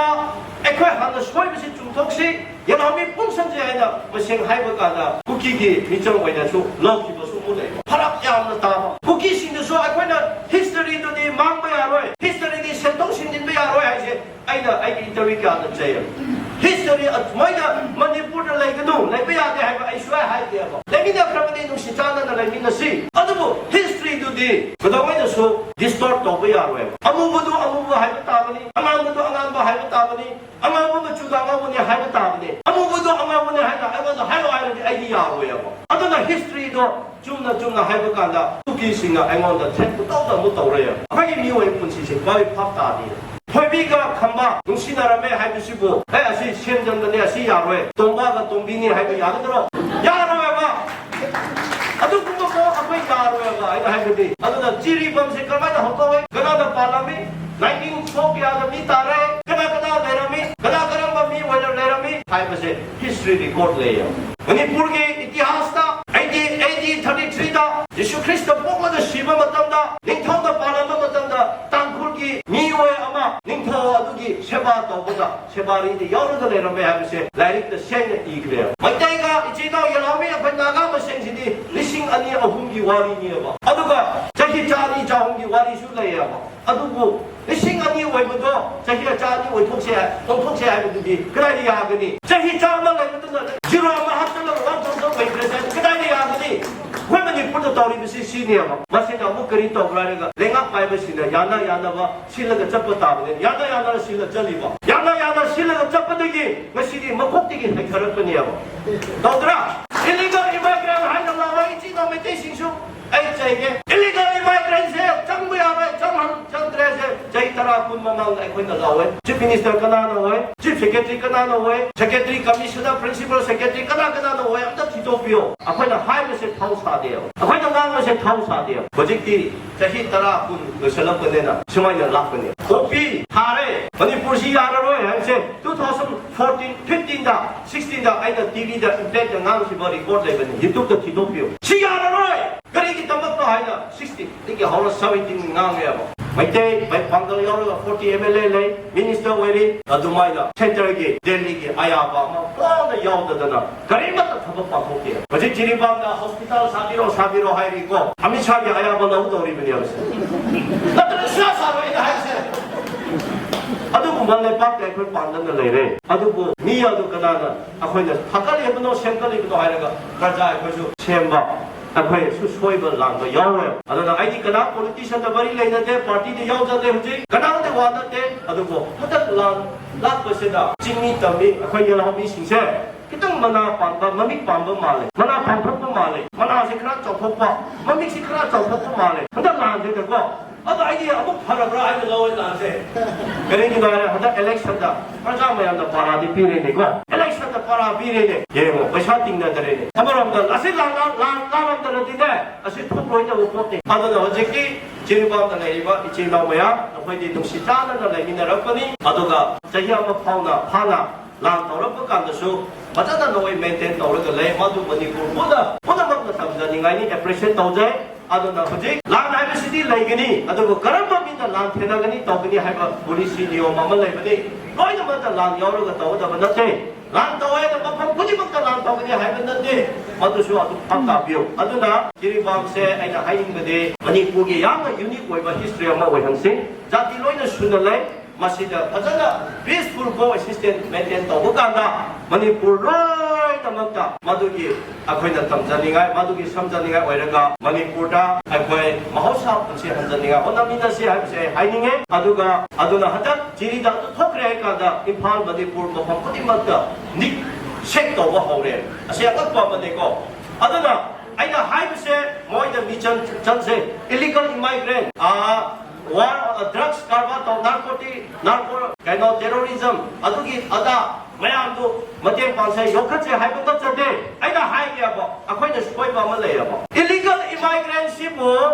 ꯑꯩꯈꯣꯏ ꯍꯥꯟꯅ ꯁꯣꯏꯕꯁꯤ ꯆꯨꯝꯊꯣꯛꯁꯤ꯫ ꯌꯦꯂꯥꯎꯃꯤ ꯄꯨꯝꯁꯟꯁꯦ ꯍꯥꯏꯅ ꯃꯁꯦꯡ ꯍꯥꯏꯕ ꯀꯥꯟꯗ ꯀꯨꯀꯤꯒꯤ ꯃꯤꯆꯪ ꯑꯣꯏꯅꯁꯨ ꯂꯧꯈꯤꯕꯁꯨ ꯑꯃꯨꯛ ꯂꯩꯕ꯫ ꯐꯔꯛ ꯌꯥꯝꯅ ꯇꯥꯕ꯫ ꯀꯨꯀꯤꯁꯤꯡꯗꯨꯁꯨ ꯑꯩꯈꯣꯏꯅ history ꯗꯨꯗꯤ ꯃꯥꯡꯕ ꯌꯥꯔꯣꯏ, history ꯗꯤ ꯁꯦꯝꯗꯣꯛ ꯁꯦꯝꯖꯤꯟꯕ ꯌꯥꯔꯣꯏ ꯍꯥꯏꯁꯦ ꯑꯩꯅ ꯑꯩꯒꯤ interview ꯀꯌꯥꯗ ꯆꯩꯌꯦꯕ꯫ History ꯑꯗꯨꯃꯥꯏꯅ ꯃꯅꯤꯄꯨꯔꯗ ꯂꯩꯒꯅꯨ, ꯂꯩꯕ ꯌꯥꯗꯦ ꯍꯥꯏꯕ ꯑꯩ ꯁꯨꯡꯍꯥꯏ ꯍꯥꯏꯗꯦꯕ꯫ ꯂꯩꯃꯤꯟꯅꯈ꯭ꯔꯕꯅꯤ, ꯅꯨꯡꯁꯤ ꯆꯥꯟꯅꯅ ꯂꯩꯃꯤꯟꯅꯁꯤ꯫ ꯑꯗꯨꯕꯨ history ꯗꯨꯗꯤ ꯀꯩꯗꯧꯉꯩꯗꯁꯨ distort ꯇꯧꯕ ꯌꯥꯔꯣꯏꯕ꯫ ꯑꯃꯨꯕꯗꯨ ꯑꯃꯨꯕ ꯍꯥꯏꯕ ꯇꯥꯕꯅꯤ, ꯑꯉꯥꯡꯕꯗꯨ ꯑꯉꯥꯡꯕ ꯍꯥꯏꯕ ꯇꯥꯕꯅꯤ, ꯑꯉꯥꯡꯕ ꯃꯆꯨꯗ ꯑꯉꯥꯡꯕꯅꯤ ꯍꯥꯏꯕ ꯇꯥꯕꯅꯤ꯫ ꯑꯃꯨꯕꯗꯨ ꯑꯉꯥꯡꯕꯅꯤ ꯍꯥꯏꯅ ꯑꯩꯉꯣꯟꯗ ꯍꯥꯏꯔꯣ ꯍꯥꯏꯔꯗꯤ ꯑꯩꯗꯤ ꯌꯥꯔꯣꯏꯕ꯫ ꯑꯗꯨꯅ history ꯗꯣ ꯆꯨꯝꯅ ꯆꯨꯝꯅ ꯍꯥꯏꯕ ꯀꯥꯟꯗ ꯀꯨꯀꯤꯁꯤꯡꯅ ꯑꯩꯉꯣꯟꯗ threat ꯄꯨꯇꯧꯗ ꯑꯃꯨꯛ ꯇꯧꯔꯦ꯫ ꯑꯩꯈꯣꯏꯒꯤ ꯃꯤꯑꯣꯏ ꯄꯨꯟꯁꯤꯁꯦ ꯚꯥꯏ ꯚꯥꯞ ꯇꯥꯗꯦ꯫ ꯊꯣꯏꯕꯤꯒ ꯈꯝꯕ ꯅꯨꯡꯁꯤꯅꯔꯝꯃꯦ ꯍꯥꯏꯕꯁꯤꯕꯨ, "ꯑꯦ, ꯑꯁꯤ ꯁꯦꯝꯖꯟꯕꯅꯦ, ꯑꯁꯤ ꯌꯥꯔꯣꯏ, ꯇꯣꯝꯕꯒ ꯇꯣꯝꯕꯤꯅꯤ" ꯍꯥꯏꯕ ꯌꯥꯒꯗ꯭ꯔꯣ? ꯌꯥꯔꯣꯏꯕ꯫ ꯑꯗꯨꯒꯨꯝꯕ ꯃꯑꯣꯡ ꯑꯩꯈꯣꯏ ꯌꯥꯔꯣꯏꯕ꯫ ꯑꯩꯅ ꯍꯥꯏꯕꯗꯤ, ꯑꯗꯨꯅ ꯖꯤꯔꯤꯕꯝꯁꯦ ꯀꯃꯥꯏꯅ ꯍꯧꯗꯣꯛꯑꯦ? ꯀꯅꯥꯅ ꯄꯥꯜꯂꯝꯃꯤ? Nineteen four ꯀꯌꯥꯗ ꯃꯤ ꯇꯥꯔꯦ? ꯀꯅꯥ ꯀꯅꯥ ꯂꯩꯔꯝꯃꯤ? ꯀꯅꯥ ꯀꯔꯝꯕ ꯃꯤ ꯑꯣꯏꯅ ꯂꯩꯔꯝꯃꯤ ꯍꯥꯏꯕꯁꯦ history record ꯂꯩꯌꯦ꯫ ꯃꯅꯤꯄꯨꯔꯒꯤ ꯏꯇꯤꯍꯥꯁꯇ eighty, A D thirty three ꯗ ꯖꯤꯁꯨ ꯈ꯭ꯔꯤꯁꯇ ꯄꯣꯛꯂꯒ ꯁꯤꯕ ꯃꯇꯝꯗ, ꯅꯤꯡꯊꯧꯅ ꯄꯥꯜꯂꯝꯕ ꯃꯇꯝꯗ, ꯇꯥꯡꯈꯨꯜꯒꯤ ꯃꯤꯑꯣꯏ ꯑꯃ ꯅꯤꯡꯊꯧ ꯑꯗꯨꯒꯤ ꯁꯦꯕꯥ ꯇꯧꯕꯗ ꯁꯦꯕꯥꯔꯤꯗ ꯌꯥꯎꯔꯒ ꯂꯩꯔꯝꯃꯦ ꯍꯥꯏꯕꯁꯦ ꯂꯥꯏꯔꯤꯛꯇ ꯁꯦꯡꯅ ꯏꯈ꯭ꯔꯦ꯫ ꯃꯩꯇꯩꯒ ꯏꯆꯤꯜ ꯏꯅꯥꯎ ꯌꯦꯂꯥꯎꯃꯤ ꯑꯩꯈꯣꯏ ꯅꯥꯒꯥ ꯃꯁꯦꯟꯁꯤꯗꯤ ꯂꯤꯁꯤꯡ ꯑꯅꯤ ꯑꯍꯨꯝꯒꯤ ꯋꯥꯔꯤꯅꯦꯕ꯫ ꯑꯗꯨꯒ ꯆꯍꯤ ꯆꯥꯅꯤ ꯑꯍꯨꯝꯒꯤ ꯋꯥꯔꯤꯁꯨ ꯂꯩꯌꯦꯕ꯫ ꯑꯗꯨꯕꯨ ꯂꯤꯁꯤꯡ ꯑꯅꯤ ꯑꯣꯏꯕꯗꯣ ꯆꯍꯤ ꯆꯥ ꯑꯅꯤ ꯑꯣꯏꯊꯣꯛꯁꯦ, ꯑꯣꯟꯊꯣꯛꯁꯦ ꯍꯥꯏꯕꯗꯨꯗꯤ ꯀꯗꯥꯏꯗ ꯌꯥꯒꯅꯤ? ꯆꯍꯤ ꯆꯥꯝꯃ ꯂꯩꯕꯗꯨꯅ ꯖꯤꯔꯣ ꯑꯃ ꯍꯥꯞꯆꯜꯂꯒ ꯋꯥꯟ ꯊꯥꯎꯖꯟ ꯑꯣꯏꯈ꯭ꯔꯁꯦ ꯍꯥꯏꯕꯗꯤ ꯀꯗꯥꯏꯗ ꯌꯥꯒꯅꯤ? ꯑꯩꯈꯣꯏ ꯃꯅꯤꯄꯨꯔꯗ ꯇꯧꯔꯤꯕꯁꯤ ꯁꯤꯅꯦꯕ꯫ ꯃꯁꯤꯅ ꯑꯃꯨꯛ ꯀꯔꯤ ꯇꯧꯕ꯭ꯔꯥ ꯍꯥꯏꯔꯒ ꯂꯩꯉꯥꯛ ꯄꯥꯏꯕꯁꯤꯅ ꯌꯥꯅ ꯌꯥꯅꯕ ꯁꯤꯜꯂꯒ ꯆꯠꯄ ꯇꯥꯕꯅꯦ꯫ ꯌꯥꯅ ꯌꯥꯅ ꯁꯤꯜꯂ ꯆꯠꯂꯤꯕ꯫ ꯌꯥꯅ ꯌꯥꯅ ꯁꯤꯜꯂꯒ ꯆꯠꯄꯗꯒꯤ ꯉꯁꯤꯗꯤ ꯃꯀꯣꯛꯇꯒꯤ ꯍꯩꯊꯔꯛꯄꯅꯦꯕ꯫ ꯇꯧꯗ꯭ꯔꯥ? Illegal immigrant ꯍꯥꯏꯅ ꯂꯥꯛꯑꯣ, ꯏꯆꯤꯟ ꯏꯅꯥꯎ ꯃꯩꯇꯩꯁꯤꯡꯁꯨ ꯑꯩ ꯆꯩꯒꯦ꯫ Illegal immigrantꯁꯦ ꯆꯪꯕ ꯌꯥꯔꯣꯏ, ꯆꯪꯍꯟ-, ꯆꯪꯗ꯭ꯔꯦꯁꯦ ꯆꯍꯤ ꯇꯔꯥ ꯀꯨꯟ ꯃꯃꯥꯡꯗ ꯑꯩꯈꯣꯏꯅ ꯂꯥꯎꯋꯦ꯫ Chief Minister ꯀꯅꯥꯅ ꯑꯣꯏ? Chief Secretary ꯀꯅꯥꯅ ꯑꯣꯏ? Secretary, Commissioner, Principal Secretary ꯀꯅꯥ ꯀꯅꯥꯅ ꯑꯣꯏ? ꯑꯝꯇ ꯊꯤꯗꯣꯛꯄꯤꯌꯣ꯫ ꯑꯩꯈꯣꯏꯅ ꯍꯥꯏꯕꯁꯦ ꯊꯧ ꯁꯥꯗꯦꯕ꯫ ꯑꯩꯈꯣꯏꯅ ꯉꯥꯡꯕꯁꯦ ꯊꯧ ꯁꯥꯗꯦꯕ꯫ ꯍꯧꯖꯤꯛꯇꯤ ꯆꯍꯤ ꯇꯔꯥ ꯀꯨꯟ ꯂꯣꯏꯁꯤꯜꯂꯛꯄꯅꯤꯅ ꯁꯨꯃꯥꯏꯅ ꯂꯥꯛꯄꯅꯦ꯫ ꯀꯣꯄꯤ ꯊꯥꯔꯦ, ꯃꯅꯤꯄꯨꯔꯁꯤ ꯌꯥꯔꯔꯣꯏ ꯍꯥꯏꯕꯁꯦ two thousand fourteen, fifteenꯗ, sixteenꯗ ꯑꯩꯅ TVꯗ, impactꯇ ꯉꯥꯡꯈꯤꯕ record ꯂꯩꯕꯅꯤ, YouTubeꯇ ꯊꯤꯗꯣꯛꯄꯤꯌꯨ꯫ ꯁꯤ ꯌꯥꯔꯔꯣꯏ! ꯀꯔꯤꯒꯤꯗꯃꯛꯇ ꯍꯥꯏꯅ sixteenꯗꯒꯤ ꯍꯧꯔ seventeen ꯉꯥꯡꯉꯦꯕ꯫ ꯃꯩꯇꯩ, ꯃꯩ-, ꯄꯥꯡꯒꯜ ꯌꯥꯎꯔꯒ forty MLA ꯂꯩ, minister ꯑꯣꯏꯔꯤ, ꯑꯗꯨꯃꯥꯏꯅ centreꯒꯤ, ꯗꯦꯜꯂꯤꯒꯤ ꯑꯌꯥꯕ ꯑꯃ ꯄꯨꯔꯥ ꯌꯥꯎꯗꯗꯅ ꯀꯔꯤꯃꯠꯇ ꯊꯕꯛ ꯄꯥꯡꯊꯣꯛꯇꯦ꯫ ꯍꯧꯖꯤꯛ ꯖꯤꯔꯤꯕꯥꯝꯗ hospital ꯁꯥꯕꯤꯔꯣ, ꯁꯥꯕꯤꯔꯣ ꯍꯥꯏꯔꯤꯀꯣ, ꯑꯃꯤꯠ ꯁꯥꯒꯤ ꯑꯌꯥꯕ ꯂꯧꯗꯧꯔꯤꯕꯅꯦ ꯍꯧꯖꯤꯛ꯫ ꯅꯠꯇ꯭ꯔꯗꯤ ꯁꯨꯡꯌꯥ ꯁꯥꯔꯣꯏ ꯑꯩꯅ ꯍꯥꯏꯔꯤꯁꯦ꯫ ꯑꯗꯨꯒꯨꯝꯕ ꯂꯩꯕꯥꯛꯇ ꯑꯩꯈꯣꯏ ꯄꯥꯟꯗꯅ ꯂꯩꯔꯦ꯫ ꯑꯗꯨꯕꯨ ꯃꯤ ꯑꯗꯨ ꯀꯅꯥꯅ ꯑꯩꯈꯣꯏꯅ ꯐꯒꯠꯂꯤꯕꯅꯣ, ꯁꯦꯝꯒꯠꯂꯤꯕꯅꯣ ꯍꯥꯏꯔꯒ ꯄ꯭ꯔꯖꯥ ꯑꯩꯈꯣꯏꯁꯨ ꯁꯦꯝꯕ, ꯑꯩꯈꯣꯏꯁꯨ ꯁꯣꯏꯕ ꯂꯥꯟꯕ ꯌꯥꯎꯔꯣꯏ꯫ ꯑꯗꯨꯅ ꯑꯩꯗꯤ ꯀꯅꯥ politicianꯗ ꯃꯔꯤ ꯂꯩꯅꯗꯦ, partyꯗ ꯌꯥꯎꯖꯗꯦ, ꯍꯧꯖꯤꯛ ꯀꯅꯥꯝꯇ ꯋꯥ ꯅꯠꯇꯦ꯫ ꯑꯗꯨꯕꯨ ꯍꯟꯗꯛ ꯂꯥꯟ ꯂꯥꯛꯄꯁꯤꯗ ꯆꯤꯡꯃꯤ ꯇꯝꯃꯤ ꯑꯩꯈꯣꯏ ꯌꯦꯜꯍꯧꯃꯤꯁꯤꯡꯁꯦ ꯈꯤꯇꯪ ꯃꯅꯥ ꯄꯥꯟꯕ, ꯃꯃꯤꯠ ꯄꯥꯟꯕ ꯃꯥꯜꯂꯦ, ꯃꯅꯥ ꯄꯥꯟꯊꯣꯛꯄ ꯃꯥꯜꯂꯦ, ꯃꯅꯥꯁꯦ ꯈꯔ ꯆꯥꯎꯊꯣꯛꯄ, ꯃꯃꯤꯠꯁꯦ ꯈꯔ ꯆꯥꯎꯊꯣꯛꯄ ꯃꯥꯜꯂꯦ ꯍꯟꯗꯛ ꯂꯥꯟꯁꯤꯗꯀꯣ꯫ ꯑꯗꯣ ꯑꯩꯗꯤ ꯑꯃꯨꯛ ꯐꯔꯕ꯭ꯔꯥ ꯍꯥꯏꯅ ꯂꯧꯋꯦ ꯂꯥꯟꯁꯦ꯫ ꯀꯔꯤꯒꯤꯅꯣ ꯍꯥꯏꯔꯦ, ꯍꯟꯗꯛ electionꯗ ꯄ꯭ꯔꯖꯥ ꯃꯌꯥꯝꯅ ꯄꯥꯔꯥꯗꯤ ꯄꯤꯔꯦꯅꯦꯀꯣ, electionꯗ ꯄꯥꯔꯥ ꯄꯤꯔꯦꯅꯦ꯫ ꯌꯦꯡꯉꯣ, ꯄꯩꯁꯥ ꯇꯤꯡꯅꯗꯔꯦꯅꯦ꯫ ꯑꯃꯔꯣꯝꯗ ꯑꯁꯤ ꯂꯥꯟ, ꯂꯥꯟ, ꯂꯥꯟ, ꯂꯥꯟꯂꯝꯗꯅꯗꯤꯅꯦ, ꯑꯁꯤ ꯊꯣꯛꯂꯣꯏꯗꯕ ꯄꯣꯠꯅꯤ꯫ ꯑꯗꯨꯅ ꯍꯧꯖꯤꯛꯇꯤ ꯖꯤꯔꯤꯕꯥꯝꯗ ꯂꯩꯔꯤꯕ ꯏꯆꯤꯜ ꯏꯅꯥꯎ ꯃꯌꯥꯝ, ꯅꯈꯣꯏꯗꯤ ꯅꯨꯡꯁꯤ ꯆꯥꯟꯅꯅ ꯂꯩꯃꯤꯟꯅꯔꯛꯄꯅꯤ꯫ ꯑꯗꯨꯒ ꯆꯍꯤ ꯑꯃ ꯐꯥꯎꯅ ꯐꯥꯅ ꯂꯥꯟ ꯇꯧꯔꯛꯄ ꯀꯥꯟꯗꯁꯨ ꯐꯖꯅ ꯅꯈꯣꯏ maintain ꯇꯧꯔꯒ ꯂꯩ꯫ ꯃꯗꯨ ꯃꯅꯤꯄꯨꯔ ꯄꯨꯝꯅ, ꯄꯨꯝꯅꯃꯛꯅ ꯇꯝꯖꯅꯤꯡꯉꯥꯏꯅꯤ, appreciate ꯇꯧꯖꯩ꯫ ꯑꯗꯨꯅ ꯍꯧꯖꯤꯛ ꯂꯥꯟ ꯍꯥꯏꯕꯁꯤꯗꯤ ꯂꯩꯒꯅꯤ, ꯑꯗꯨꯕꯨ ꯀꯔꯝꯕ ꯃꯤꯅ ꯂꯥꯟ ꯊꯦꯡꯅꯒꯅꯤ ꯇꯧꯒꯅꯤ ꯍꯥꯏꯕ policy ꯅꯤꯌꯣꯝ ꯑꯃ ꯂꯩꯕꯅꯤ꯫ ꯂꯣꯏꯅꯃꯛꯇ ꯂꯥꯟ ꯌꯥꯎꯔꯒ ꯇꯧꯒꯗꯕ ꯅꯠꯇꯦ꯫ ꯂꯥꯟ ꯇꯧꯋꯦꯅ ꯃꯐꯝ ꯈꯨꯗꯤꯡꯃꯛꯇ ꯂꯥꯟ ꯇꯧꯒꯅꯤ ꯍꯥꯏꯕ ꯅꯠꯇꯦ꯫ ꯃꯗꯨꯁꯨ ꯑꯗꯨꯝ ꯚꯥꯞ ꯇꯥꯕꯤꯌꯨ꯫ ꯑꯗꯨꯅ ꯖꯤꯔꯤꯕꯥꯝꯁꯦ ꯑꯩꯅ ꯍꯥꯏꯅꯤꯡꯕꯗꯤ ꯃꯅꯤꯄꯨꯔꯒꯤ ꯌꯥꯝꯅ ꯌꯨꯅꯤꯛ ꯑꯣꯏꯕ ꯍꯤꯁꯇ꯭ꯔꯤ ꯑꯃ ꯑꯣꯏꯍꯟꯁꯤ꯫ ꯖꯥꯇꯤ ꯂꯣꯏꯅ ꯁꯨꯅ ꯂꯩ꯫ ꯃꯁꯤꯗ ꯐꯖꯅ ꯄꯤꯁꯐꯨꯜ ꯀꯣ ꯑꯦꯛꯁꯤꯁꯇꯦꯟꯁ ꯃꯦꯟꯇꯦꯟ ꯇꯧꯕ ꯀꯥꯟꯗ ꯃꯅꯤꯄꯨꯔ ꯂꯣꯏꯅꯃꯛꯇ ꯃꯗꯨꯒꯤ ꯑꯩꯈꯣꯏꯅ ꯇꯝꯖꯅꯤꯡꯉꯥꯏ, ꯃꯗꯨꯒꯤ ꯁꯝꯖꯅꯤꯡꯉꯥꯏ ꯑꯣꯏꯔꯒ ꯃꯅꯤꯄꯨꯔꯗ ꯑꯩꯈꯣꯏ ꯃꯍꯧꯁꯥ ꯄꯨꯟꯁꯤ ꯍꯟꯖꯅꯤꯡꯉꯥꯏ ꯍꯣꯠꯅꯃꯤꯟꯅꯁꯤ ꯍꯥꯏꯕꯁꯦ ꯑꯩ ꯍꯥꯏꯅꯤꯡꯉꯦ꯫ ꯑꯗꯨꯒ ꯑꯗꯨꯅ ꯍꯟꯗꯛ ꯖꯤꯔꯤꯗ ꯑꯗꯨ ꯊꯣꯛꯈ꯭ꯔꯦ ꯍꯥꯏ ꯀꯥꯟꯗ ꯏꯝꯐꯥꯜ, ꯃꯅꯤꯄꯨꯔ ꯃꯐꯝ ꯈꯨꯗꯤꯡꯃꯛꯇ ꯅꯤꯛ ꯁꯦꯛ ꯇꯧꯕ ꯍꯧꯔꯦ꯫ ꯑꯁꯤ ꯑꯉꯛꯄ ꯑꯃꯅꯤꯀꯣ꯫ ꯑꯗꯨꯅ ꯑꯩꯅ ꯍꯥꯏꯕꯁꯦ ꯃꯣꯏꯗ ꯃꯤꯆꯪ ꯆꯪꯁꯦ, ꯏꯂꯤꯒꯜ ꯏꯃꯥꯏꯒ꯭ꯔꯦꯟ, ꯑꯥ, ꯋꯥꯔ, ꯗ꯭ꯔꯒꯁ ꯀꯔꯕꯥꯔ ꯇꯧ, ꯅꯥꯔꯀꯣꯇꯤꯛ, ꯅꯥꯔꯀꯣ, ꯀꯩꯅꯣ, ꯇꯦꯔꯣꯔꯤꯖꯝ, ꯑꯗꯨꯒꯤ ꯑꯗꯥ ꯃꯌꯥꯝꯗꯨ ꯃꯇꯦꯡ ꯄꯥꯡꯁꯦ, ꯌꯣꯛꯈꯠꯁꯦ ꯍꯥꯏꯕ ꯅꯠꯆꯗꯦ꯫ ꯑꯩꯅ ꯍꯥꯏꯒꯦꯕ, ꯑꯩꯈꯣꯏꯅ ꯁꯣꯏꯕ ꯑꯃ ꯂꯩꯌꯦꯕ꯫ ꯏꯂꯤꯒꯜ ꯏꯃꯥꯏꯒ꯭ꯔꯦꯟꯁꯤꯕꯨ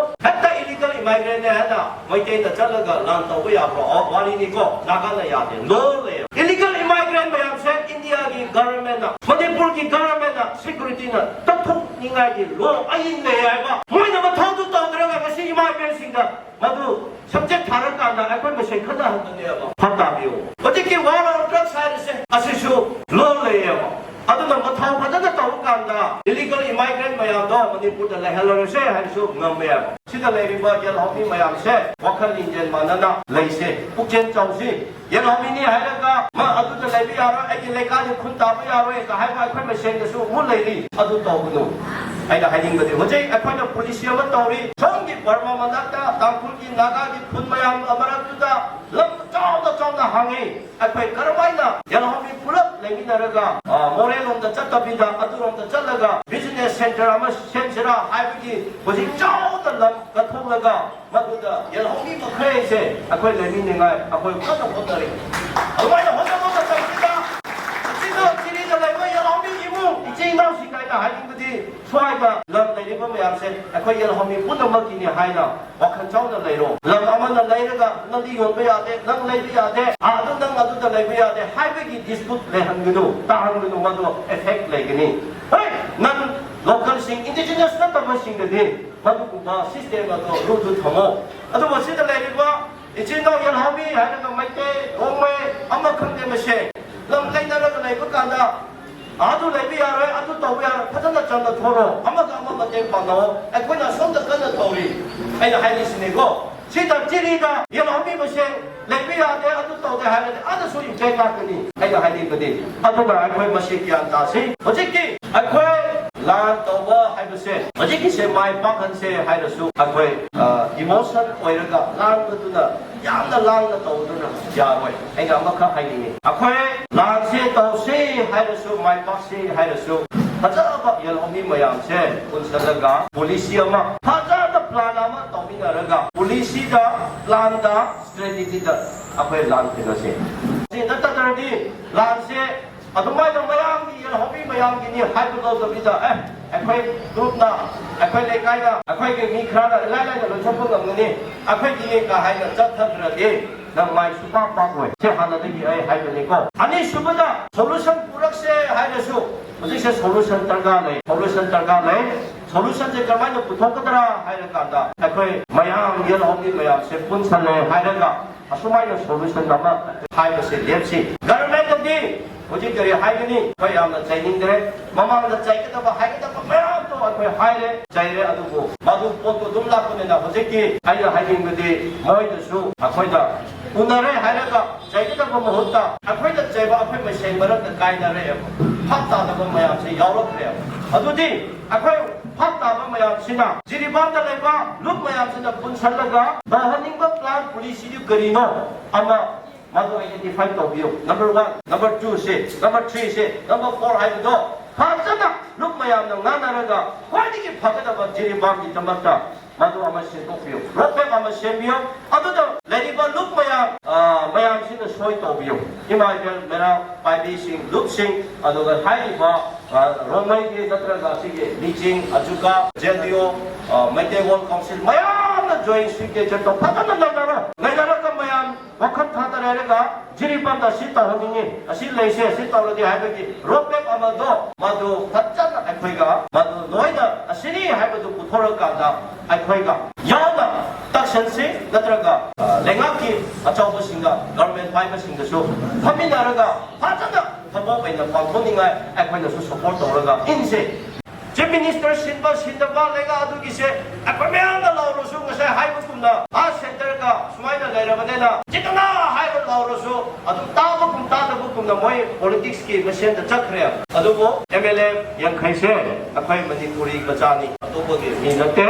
ꯍꯦꯛꯇ ꯏꯂꯤꯒꯜ ꯏꯃꯥꯏꯒ꯭ꯔꯦꯟꯅꯦ ꯍꯥꯏꯅ ꯃꯩꯇꯩꯅ ꯆꯠꯂꯒ ꯂꯥꯟ ꯇꯧꯕ ꯌꯥꯕ꯭ꯔꯣ? ꯑꯣ, ꯋꯥꯔꯤꯅꯤꯀꯣ, ꯅꯥꯒꯥꯅ ꯌꯥꯗꯦ, ꯂꯣ ꯂꯩꯌꯦꯕ꯫ ꯏꯂꯤꯒꯜ ꯏꯃꯥꯏꯒ꯭ꯔꯦꯟ ꯃꯌꯥꯝꯁꯦ ꯏꯟꯗꯤꯌꯥꯒꯤ ꯒꯚꯔꯟꯃꯦꯟꯠꯅ, ꯃꯅꯤꯄꯨꯔꯒꯤ ꯒꯚꯔꯟꯃꯦꯟꯠꯅ, ꯁꯦꯀ꯭ꯌꯨꯔꯤꯇꯤꯅ ꯀꯛꯊꯣꯛꯅꯤꯡꯉꯥꯏꯒꯤ ꯂꯣ ꯑꯏꯟ ꯂꯩ ꯍꯥꯏꯕ꯫ ꯃꯣꯏꯅ ꯃꯊꯧꯗꯨ ꯇꯧꯗ꯭ꯔꯒ ꯉꯁꯤ ꯏꯃꯥ ꯏꯕꯦꯟꯁꯤꯡꯗ ꯃꯗꯨ ꯁꯕꯖꯦꯛ ꯊꯥꯔꯀꯥꯟꯗ ꯑꯩꯈꯣꯏ ꯃꯁꯦꯟ ꯈꯠꯅꯍꯟꯕꯅꯦꯕ꯫ ꯚꯥꯞ ꯇꯥꯕꯤꯌꯨ꯫ ꯍꯧꯖꯤꯛꯀꯤ ꯋꯥꯔ ꯑꯣꯟ ꯗ꯭ꯔꯒꯁ ꯍꯥꯏꯔꯤꯁꯦ ꯑꯁꯤꯁꯨ ꯂꯣ ꯂꯩꯌꯦꯕ꯫ ꯑꯗꯨꯅ ꯃꯊꯧ ꯐꯖꯅ ꯇꯧꯔꯀꯥꯟꯗ ꯏꯂꯤꯒꯜ ꯏꯃꯥꯏꯒ꯭ꯔꯦꯟ ꯃꯌꯥꯝꯗꯣ ꯃꯅꯤꯄꯨꯔꯗ ꯂꯩꯍꯜꯂꯔꯣꯏꯁꯦ ꯍꯥꯏꯔꯁꯨ ꯉꯝꯃꯦꯕ꯫ ꯁꯤꯗ ꯂꯩꯔꯤꯕ ꯌꯦꯜꯍꯧꯃꯤ ꯃꯌꯥꯝꯁꯦ ꯋꯥꯈꯜ ꯂꯤꯡꯖꯦꯜ ꯃꯥꯟꯅꯅ ꯂꯩꯁꯦ, ꯄꯨꯛꯆꯦꯜ ꯆꯥꯎꯁꯤ꯫ ꯌꯦꯜꯍꯧꯃꯤꯅꯤ ꯍꯥꯏꯔꯒ ꯃꯥ ꯑꯗꯨꯗ ꯂꯩꯕ ꯌꯥꯔꯣꯏ, ꯑꯩꯒꯤ ꯂꯩꯀꯥꯏꯒꯤ ꯈꯨꯟ ꯇꯥꯕ ꯌꯥꯔꯣꯏ ꯀ ꯍꯥꯏꯕ ꯑꯩꯈꯣꯏ ꯃꯁꯦꯟꯗꯁꯨ ꯑꯃꯨꯛ ꯂꯩꯔꯤ꯫ ꯑꯗꯨ ꯇꯧꯒꯅꯨ꯫ ꯑꯩꯅ ꯍꯥꯏꯅꯤꯡꯕꯗꯤ ꯍꯧꯖꯤꯛ ꯑꯩꯈꯣꯏꯅ ꯄꯣꯂꯤꯁꯤ ꯑꯃ ꯇꯧꯔꯤ, ꯁꯣꯝꯒꯤ ꯕꯔꯃꯥ ꯃꯅꯥꯛꯇ ꯇꯥꯡꯈꯨꯜꯒꯤ, ꯅꯥꯒꯥꯒꯤ ꯈꯨꯟ ꯃꯌꯥꯝ ꯃꯔꯛꯇꯨꯗ ꯂꯝ ꯆꯥꯎꯅ ꯆꯥꯎꯅ ꯍꯥꯡꯉꯤ꯫ ꯑꯩꯈꯣꯏ ꯀꯔꯝꯍꯥꯏꯅ ꯌꯦꯜꯍꯧꯃꯤ ꯄꯨꯂꯞ ꯂꯩꯃꯤꯟꯅꯔꯒ, ꯑ, ꯃꯣꯔꯦꯂꯣꯝꯗ ꯆꯠꯇꯕꯤꯗ ꯑꯗꯨꯔꯣꯝꯗ ꯆꯠꯂꯒ ꯕꯤꯖꯤꯅꯦꯁ ꯁꯦꯟꯇꯔ ꯑꯃ ꯁꯦꯝꯁꯤꯔꯥ ꯍꯥꯏꯕꯒꯤ ꯍꯧꯖꯤꯛ ꯆꯥꯎꯅ ꯂꯝ ꯀꯠꯊꯣꯛꯂꯒ ꯃꯗꯨꯗ ꯌꯦꯜꯍꯧꯃꯤ ꯃꯈꯩꯁꯦ ꯑꯩꯈꯣꯏ ꯂꯩꯃꯤꯟꯅꯉꯥꯏ ꯑꯩꯈꯣꯏ ꯀꯟꯅ ꯍꯣꯠꯅꯔꯤ꯫ ꯑꯗꯨꯃꯥꯏꯅ ꯍꯣꯠꯅꯕ ꯃꯇꯝꯁꯤꯗ ꯁꯤꯗ ꯆꯤꯔꯤꯗ ꯂꯩꯕ ꯌꯦꯜꯍꯧꯃꯤ ꯏꯃꯨꯡ ꯏꯆꯤꯟ ꯏꯅꯥꯎꯁꯤꯡ ꯍꯥꯏꯅ ꯍꯥꯏꯅꯤꯡꯕꯗꯤ ꯁ꯭ꯋꯥꯏꯗ ꯂꯝ ꯂꯩꯔꯤꯕ ꯃꯌꯥꯝꯁꯦ ꯑꯩꯈꯣꯏ ꯌꯦꯜꯍꯧꯃꯤ ꯄꯨꯝꯅꯃꯛꯀꯤꯅꯤ ꯍꯥꯏꯅ ꯋꯥꯈꯜ ꯆꯥꯎꯅ ꯂꯩꯔꯣ꯫ ꯂꯝ ꯑꯃꯅ ꯂꯩꯔꯒ ꯅꯪꯗꯤ ꯌꯣꯟꯕ ꯌꯥꯗꯦ, ꯅꯪ ꯂꯩꯕ ꯌꯥꯗꯦ, ꯑꯥ, ꯑꯗꯨ ꯅꯪ ꯑꯗꯨꯗ ꯂꯩꯕ ꯌꯥꯗꯦ ꯍꯥꯏꯕꯒꯤ ꯗꯤꯁꯄ꯭ꯌꯨꯠ ꯂꯩꯍꯟꯒꯅꯨ, ꯇꯥꯍꯟꯒꯅꯨ, ꯃꯗꯨ ꯑꯦꯐꯦꯛ ꯂꯩꯒꯅꯤ꯫ ꯍꯣꯏ, ꯅꯪ ꯂꯣꯀꯦꯜꯁꯤꯡ, ꯏꯟꯗꯤꯖꯤꯅꯁ ꯅꯠꯇꯕꯁꯤꯡꯗꯗꯤ ꯃꯗꯨꯒꯨꯝꯕ ꯁꯤꯁꯇꯦꯝ ꯑꯗꯣ ꯔꯨꯜꯗꯨ ꯊꯝꯃꯣ꯫ ꯑꯗꯨꯕꯨ ꯁꯤꯗ ꯂꯩꯔꯤꯕ ꯏꯆꯤꯟ ꯏꯅꯥꯎ ꯌꯦꯜꯍꯧꯃꯤ ꯍꯥꯏꯔꯒ ꯃꯩꯇꯩ, ꯔꯣꯡꯃꯩ, ꯑꯃ ꯈꯪꯗꯦ ꯃꯁꯦ ꯂꯝ ꯂꯩ ꯍꯥꯏꯅꯔꯒ ꯂꯩꯕ ꯀꯥꯟꯗ ꯑꯗꯨ ꯂꯩꯕ ꯌꯥꯔꯣꯏ, ꯑꯗꯨ ꯇꯧꯕ ꯌꯥꯔꯣꯏ, ꯐꯖꯅ ꯆꯝꯅ ꯊꯣꯛꯂꯣ, ꯑꯃꯒ ꯑꯃ ꯃꯇꯦꯡ ꯄꯥꯡꯅꯧ꯫ ꯑꯩꯈꯣꯏꯅ ꯑꯁꯣꯝꯗ ꯀꯟꯅ ꯇꯧꯔꯤ, ꯑꯩꯅ ꯍꯥꯏꯔꯤꯁꯤꯅꯤꯀꯣ꯫ ꯁꯤꯗ ꯆꯤꯔꯤꯗ ꯌꯦꯜꯍꯧꯃꯤ ꯃꯁꯦꯟ ꯂꯩꯕ ꯌꯥꯗꯦ, ꯑꯗꯨ ꯇꯧꯗꯦ ꯍꯥꯏꯔꯗꯤ ꯑꯥꯗꯁꯨ ꯏꯝꯄꯦꯛ ꯂꯥꯛꯀꯅꯤ꯫ ꯑꯩꯅ ꯍꯥꯏꯅꯤꯡꯕꯗꯤ ꯑꯗꯨꯅ ꯑꯩꯈꯣꯏ ꯃꯁꯤ ꯒ꯭ꯌꯥꯟ ꯇꯥꯁꯤ꯫ ꯍꯧꯖꯤꯛꯇꯤ ꯑꯩꯈꯣꯏ ꯂꯥꯟ ꯇꯧꯕ ꯍꯥꯏꯕꯁꯦ ꯍꯧꯖꯤꯛꯀꯤꯁꯦ ꯃꯥꯏ ꯄꯥꯛꯍꯟꯁꯦ ꯍꯥꯏꯔꯁꯨ ꯑꯩꯈꯣꯏ ꯏꯃꯣꯁꯟ ꯑꯣꯏꯔꯒ ꯂꯥꯡꯕꯗꯨꯅ ꯌꯥꯝꯅ ꯂꯥꯡꯅ ꯇꯧꯗꯨꯅ ꯌꯥꯔꯣꯏ꯫ ꯑꯩꯅ ꯑꯃꯈꯛ ꯍꯥꯏꯅꯤꯡꯉꯤ, ꯑꯩꯈꯣꯏ ꯂꯥꯟꯁꯦ ꯇꯧꯁꯦ ꯍꯥꯏꯔꯁꯨ ꯃꯥꯏ ꯄꯥꯛꯁꯦ ꯍꯥꯏꯔꯁꯨ ꯐꯖꯕ ꯌꯦꯜꯍꯧꯃꯤ ꯃꯌꯥꯝꯁꯦ ꯄꯨꯟꯁꯤꯜꯂꯒ ꯄꯣꯂꯤꯁꯤ ꯑꯃ ꯐꯖꯅ ꯄ꯭ꯂꯥꯟ ꯑꯃ ꯇꯧꯃꯤꯟꯅꯔꯒ ꯄꯣꯂꯤꯁꯤꯗ ꯄ꯭ꯂꯥꯟꯗ ꯁ꯭ꯇ꯭ꯔꯦꯇꯦꯖꯤꯗ ꯑꯩꯈꯣꯏ ꯂꯥꯟ ꯊꯦꯡꯅꯁꯦ꯫ ꯁꯤ ꯅꯠꯇ꯭ꯔꯗꯤ ꯂꯥꯟꯁꯦ ꯑꯗꯨꯃꯥꯏꯅ ꯃꯌꯥꯝꯒꯤ ꯌꯦꯜꯍꯧꯃꯤ ꯃꯌꯥꯝꯒꯤꯅꯤ ꯍꯥꯏꯕ ꯂꯧꯗꯕꯤꯗ ꯑꯦ ꯑꯩꯈꯣꯏ ꯒ꯭ꯔꯨꯞꯅ ꯑꯩꯈꯣꯏ ꯂꯩꯀꯥꯏꯗ ꯑꯩꯈꯣꯏꯒꯤ ꯃꯤ ꯈꯔꯅ ꯏꯂꯥꯏ ꯂꯥꯏꯅ ꯂꯣꯏꯊꯣꯛꯄ ꯉꯝꯒꯅꯤ ꯑꯩꯈꯣꯏꯒꯤ ꯀ ꯍꯥꯏꯅ ꯆꯠꯊꯗ꯭ꯔꯗꯤ ꯅꯪ ꯃꯥꯏ ꯁꯨꯄꯥꯛ ꯄꯥꯛꯂꯣꯏ꯫ ꯁꯤ ꯍꯥꯟꯅꯗꯒꯤ ꯑꯩ ꯍꯥꯏꯕꯅꯤꯀꯣ꯫ ꯑꯅꯤꯁꯨꯕꯗ ꯁꯣꯂꯨꯁꯟ ꯄꯨꯔꯛꯁꯦ ꯍꯥꯏꯔꯁꯨ ꯍꯧꯖꯤꯛꯁꯦ ꯁꯣꯂꯨꯁꯟ ꯗꯔꯀꯥꯔ ꯂꯩ, ꯁꯣꯂꯨꯁꯟ ꯗꯔꯀꯥꯔ ꯂꯩ꯫ ꯁꯣꯂꯨꯁꯟꯁꯦ ꯀꯃꯥꯏꯅ ꯄꯨꯊꯣꯛꯀꯗ꯭ꯔꯥ ꯍꯥꯏꯔ ꯀꯥꯟꯗ ꯑꯩꯈꯣꯏ ꯃꯌꯥꯝ ꯌꯦꯜꯍꯧꯃꯤ ꯃꯌꯥꯝꯁꯦ ꯄꯨꯟꯁꯜꯂꯦ ꯍꯥꯏꯔꯒ ꯑꯁꯨꯃꯥꯏꯅ ꯁꯣꯂꯨꯁꯟ ꯑꯃ ꯍꯥꯏꯕꯁꯦ ꯂꯦꯞꯁꯤ꯫ ꯒꯔꯃꯦꯟꯗꯗꯤ ꯍꯧꯖꯤꯛ ꯀꯔꯤ ꯍꯥꯏꯒꯅꯤ? ꯑꯩꯈꯣꯏ ꯌꯥꯝꯅ ꯆꯩꯅꯤꯡꯗ꯭ꯔꯦ꯫ ꯃꯃꯥꯡꯗ ꯆꯩꯒꯗꯕ ꯍꯥꯏꯒꯗꯕ ꯃꯌꯥꯝꯗꯣ ꯑꯩꯈꯣꯏ ꯍꯥꯏꯔꯦ, ꯆꯩꯔꯦ꯫ ꯑꯗꯨꯕꯨ ꯃꯗꯨ ꯄꯣꯠꯇꯨ ꯑꯗꯨꯝ ꯂꯥꯛꯄꯅꯤꯅ ꯍꯧꯖꯤꯛꯇꯤ ꯑꯩꯅ ꯍꯥꯏꯅꯤꯡꯕꯗꯤ ꯃꯣꯏꯗꯁꯨ ꯑꯩꯈꯣꯏꯅ ꯎꯅꯔꯦ ꯍꯥꯏꯔꯒ ꯆꯩꯒꯗꯕ ꯃꯍꯨꯠꯇ ꯑꯩꯈꯣꯏꯅ ꯆꯩꯕ ꯑꯩꯈꯣꯏ ꯃꯁꯦꯟ ꯃꯔꯛꯇ ꯀꯥꯏꯅꯔꯛꯑꯦꯕ꯫ ꯐꯛ ꯇꯥꯗꯕ ꯃꯌꯥꯝꯁꯦ ꯌꯥꯎꯔꯛꯈ꯭ꯔꯦꯕ꯫ ꯑꯗꯨꯗꯤ ꯑꯩꯈꯣꯏ ꯐꯛ ꯇꯥꯕ ꯃꯌꯥꯝꯁꯤꯅ ꯖꯤꯔꯤꯕꯥꯝꯗ ꯂꯩꯕ ꯂꯨꯞ ꯃꯌꯥꯝꯁꯤꯅ ꯄꯨꯟꯁꯜꯂꯒ ꯇꯧꯍꯟꯅꯤꯡꯕ ꯄ꯭ꯂꯥꯟ ꯄꯣꯂꯤꯁꯤꯗꯨ ꯀꯔꯤꯅꯣ ꯑꯃ ꯃꯗꯨ ꯑꯥꯏꯗꯦꯟꯇꯤꯐꯥꯏ ꯇꯧꯕꯤꯌꯨ꯫ ꯅꯝꯕꯔ ꯋꯥꯟ, ꯅꯝꯕꯔ ꯇꯨꯁꯦ, ꯅꯝꯕꯔ ꯊ꯭ꯔꯤꯁꯦ, ꯅꯝꯕꯔ ꯐꯣꯔ ꯍꯥꯏꯕꯗꯣ ꯐꯖꯅ ꯂꯨꯞ ꯃꯌꯥꯝꯅ ꯉꯥꯡꯅꯔꯒ ꯈ꯭ꯋꯥꯏꯗꯒꯤ ꯐꯒꯗꯕ ꯖꯤꯔꯤꯕꯥꯝꯒꯤꯗꯃꯛꯇ ꯃꯗꯨ ꯑꯃ ꯁꯦꯝꯗꯣꯛꯄꯤꯌꯨ, ꯔꯣꯗ ꯃꯦꯞ ꯑꯃ ꯁꯦꯝꯕꯤꯌꯨ꯫ ꯑꯗꯨꯗ ꯂꯩꯔꯤꯕ ꯂꯨꯞ ꯃꯌꯥꯝ, ꯑ, ꯃꯌꯥꯝꯁꯤꯅ ꯁꯣꯏ ꯇꯧꯕꯤꯌꯨ꯫ ꯏꯃꯥ ꯏꯕꯦꯜ ꯃꯦꯔꯥ ꯄꯥꯏꯕꯤꯁꯤꯡ, ꯂꯨꯞꯁꯤꯡ, ꯑꯗꯨꯒ ꯍꯥꯏꯔꯤꯕ, ꯑ, ꯔꯣꯡꯃꯩꯒꯤ ꯅꯠꯇ꯭ꯔꯒ ꯑꯁꯤꯒꯤ ꯂꯤꯆꯤꯡ, ꯑꯖꯨꯀꯥ, ꯖꯦꯜꯗꯤꯑꯣ, ꯑ, ꯃꯩꯇꯩ ꯋꯥꯔꯜ ꯀꯥꯎꯟꯁꯤꯜ ꯃꯌꯥꯝꯅ ꯖꯣꯏꯟ ꯁꯤꯒꯅꯦꯆꯔ ꯇꯧ-, ꯐꯖꯅ ꯅꯩꯅꯔꯣ꯫ ꯅꯩꯅꯔꯒ ꯃꯌꯥꯝ ꯋꯥꯈꯜ ꯊꯥꯗꯔꯦ ꯍꯥꯏꯔꯒ ꯖꯤꯔꯤꯕꯥꯝꯗ ꯑꯁꯤ ꯇꯧꯍꯟꯅꯤꯡꯉꯤ, ꯑꯁꯤ ꯂꯩꯁꯦ, ꯑꯁꯤ ꯇꯧꯔꯗꯤ ꯍꯥꯏꯕꯒꯤ ꯔꯣꯗ ꯃꯦꯞ ꯑꯃꯗꯣ ꯃꯗꯨ ꯐꯖꯅ ꯑꯩꯈꯣꯏꯒ ꯃꯗꯨ ꯅꯣꯏꯅ ꯑꯁꯤꯅꯤ ꯍꯥꯏꯕꯗꯨ ꯄꯨꯊꯣꯔꯛꯀꯥꯟꯗ ꯑꯩꯈꯣꯏꯒ ꯌꯥꯎꯅ ꯇꯛꯁꯟꯁꯤ, ꯅꯠꯇ꯭ꯔꯒ, ꯑ, ꯂꯩꯉꯥꯛꯀꯤ ꯑꯆꯧꯕꯁꯤꯡꯒ ꯒꯚꯔꯟꯃꯦꯟ ꯄꯥꯏꯕꯁꯤꯡꯗꯁꯨ ꯐꯝꯃꯤꯟꯅꯔꯒ ꯐꯖꯅ ꯊꯕꯛ ꯑꯣꯏꯅ ꯄꯥꯡꯊꯣꯛꯅꯤꯡꯉꯥꯏ ꯑꯩꯈꯣꯏꯅꯁꯨ ꯁꯄꯣꯔꯠ ꯇꯧꯔꯒ ꯏꯟꯁꯦ꯫ ꯆꯤꯐ ꯃꯤꯅꯤꯁꯇꯔ ꯁꯤꯟꯕ ꯁꯤꯟꯗꯕ ꯂꯩꯒ ꯑꯗꯨꯒꯤꯁꯦ ꯑꯩꯈꯣꯏ ꯃꯌꯥꯝꯅ ꯂꯧꯔꯁꯨ, ꯉꯁꯥꯏ ꯍꯥꯏꯕꯒꯨꯝꯅ, ꯑꯥ ꯁꯦꯟꯇꯔꯒ ꯁꯨꯃꯥꯏꯅ ꯂꯩꯔꯕꯅꯤꯅ ꯖꯤꯇꯅ ꯍꯥꯏꯔ ꯂꯧꯔꯁꯨ ꯑꯗꯨꯝ ꯇꯥꯕꯒꯨꯝ ꯇꯥꯗꯕꯒꯨꯝꯅ ꯃꯣꯏ ꯄꯣꯂꯤꯇꯤꯛꯁꯀꯤ ꯃꯁꯦꯟꯗ ꯆꯠꯈ꯭ꯔꯦ꯫ ꯑꯗꯨꯕꯨ ꯑꯦꯝ ꯑꯦꯜ ꯑꯦ ꯌꯥꯡꯈꯩꯁꯦ ꯑꯩꯈꯣꯏ ꯃꯅꯤꯄꯨꯔꯤ ꯃꯆꯥꯅꯤ, ꯑꯇꯣꯞꯄꯒꯤ ꯃꯤ ꯅꯠꯇꯦ꯫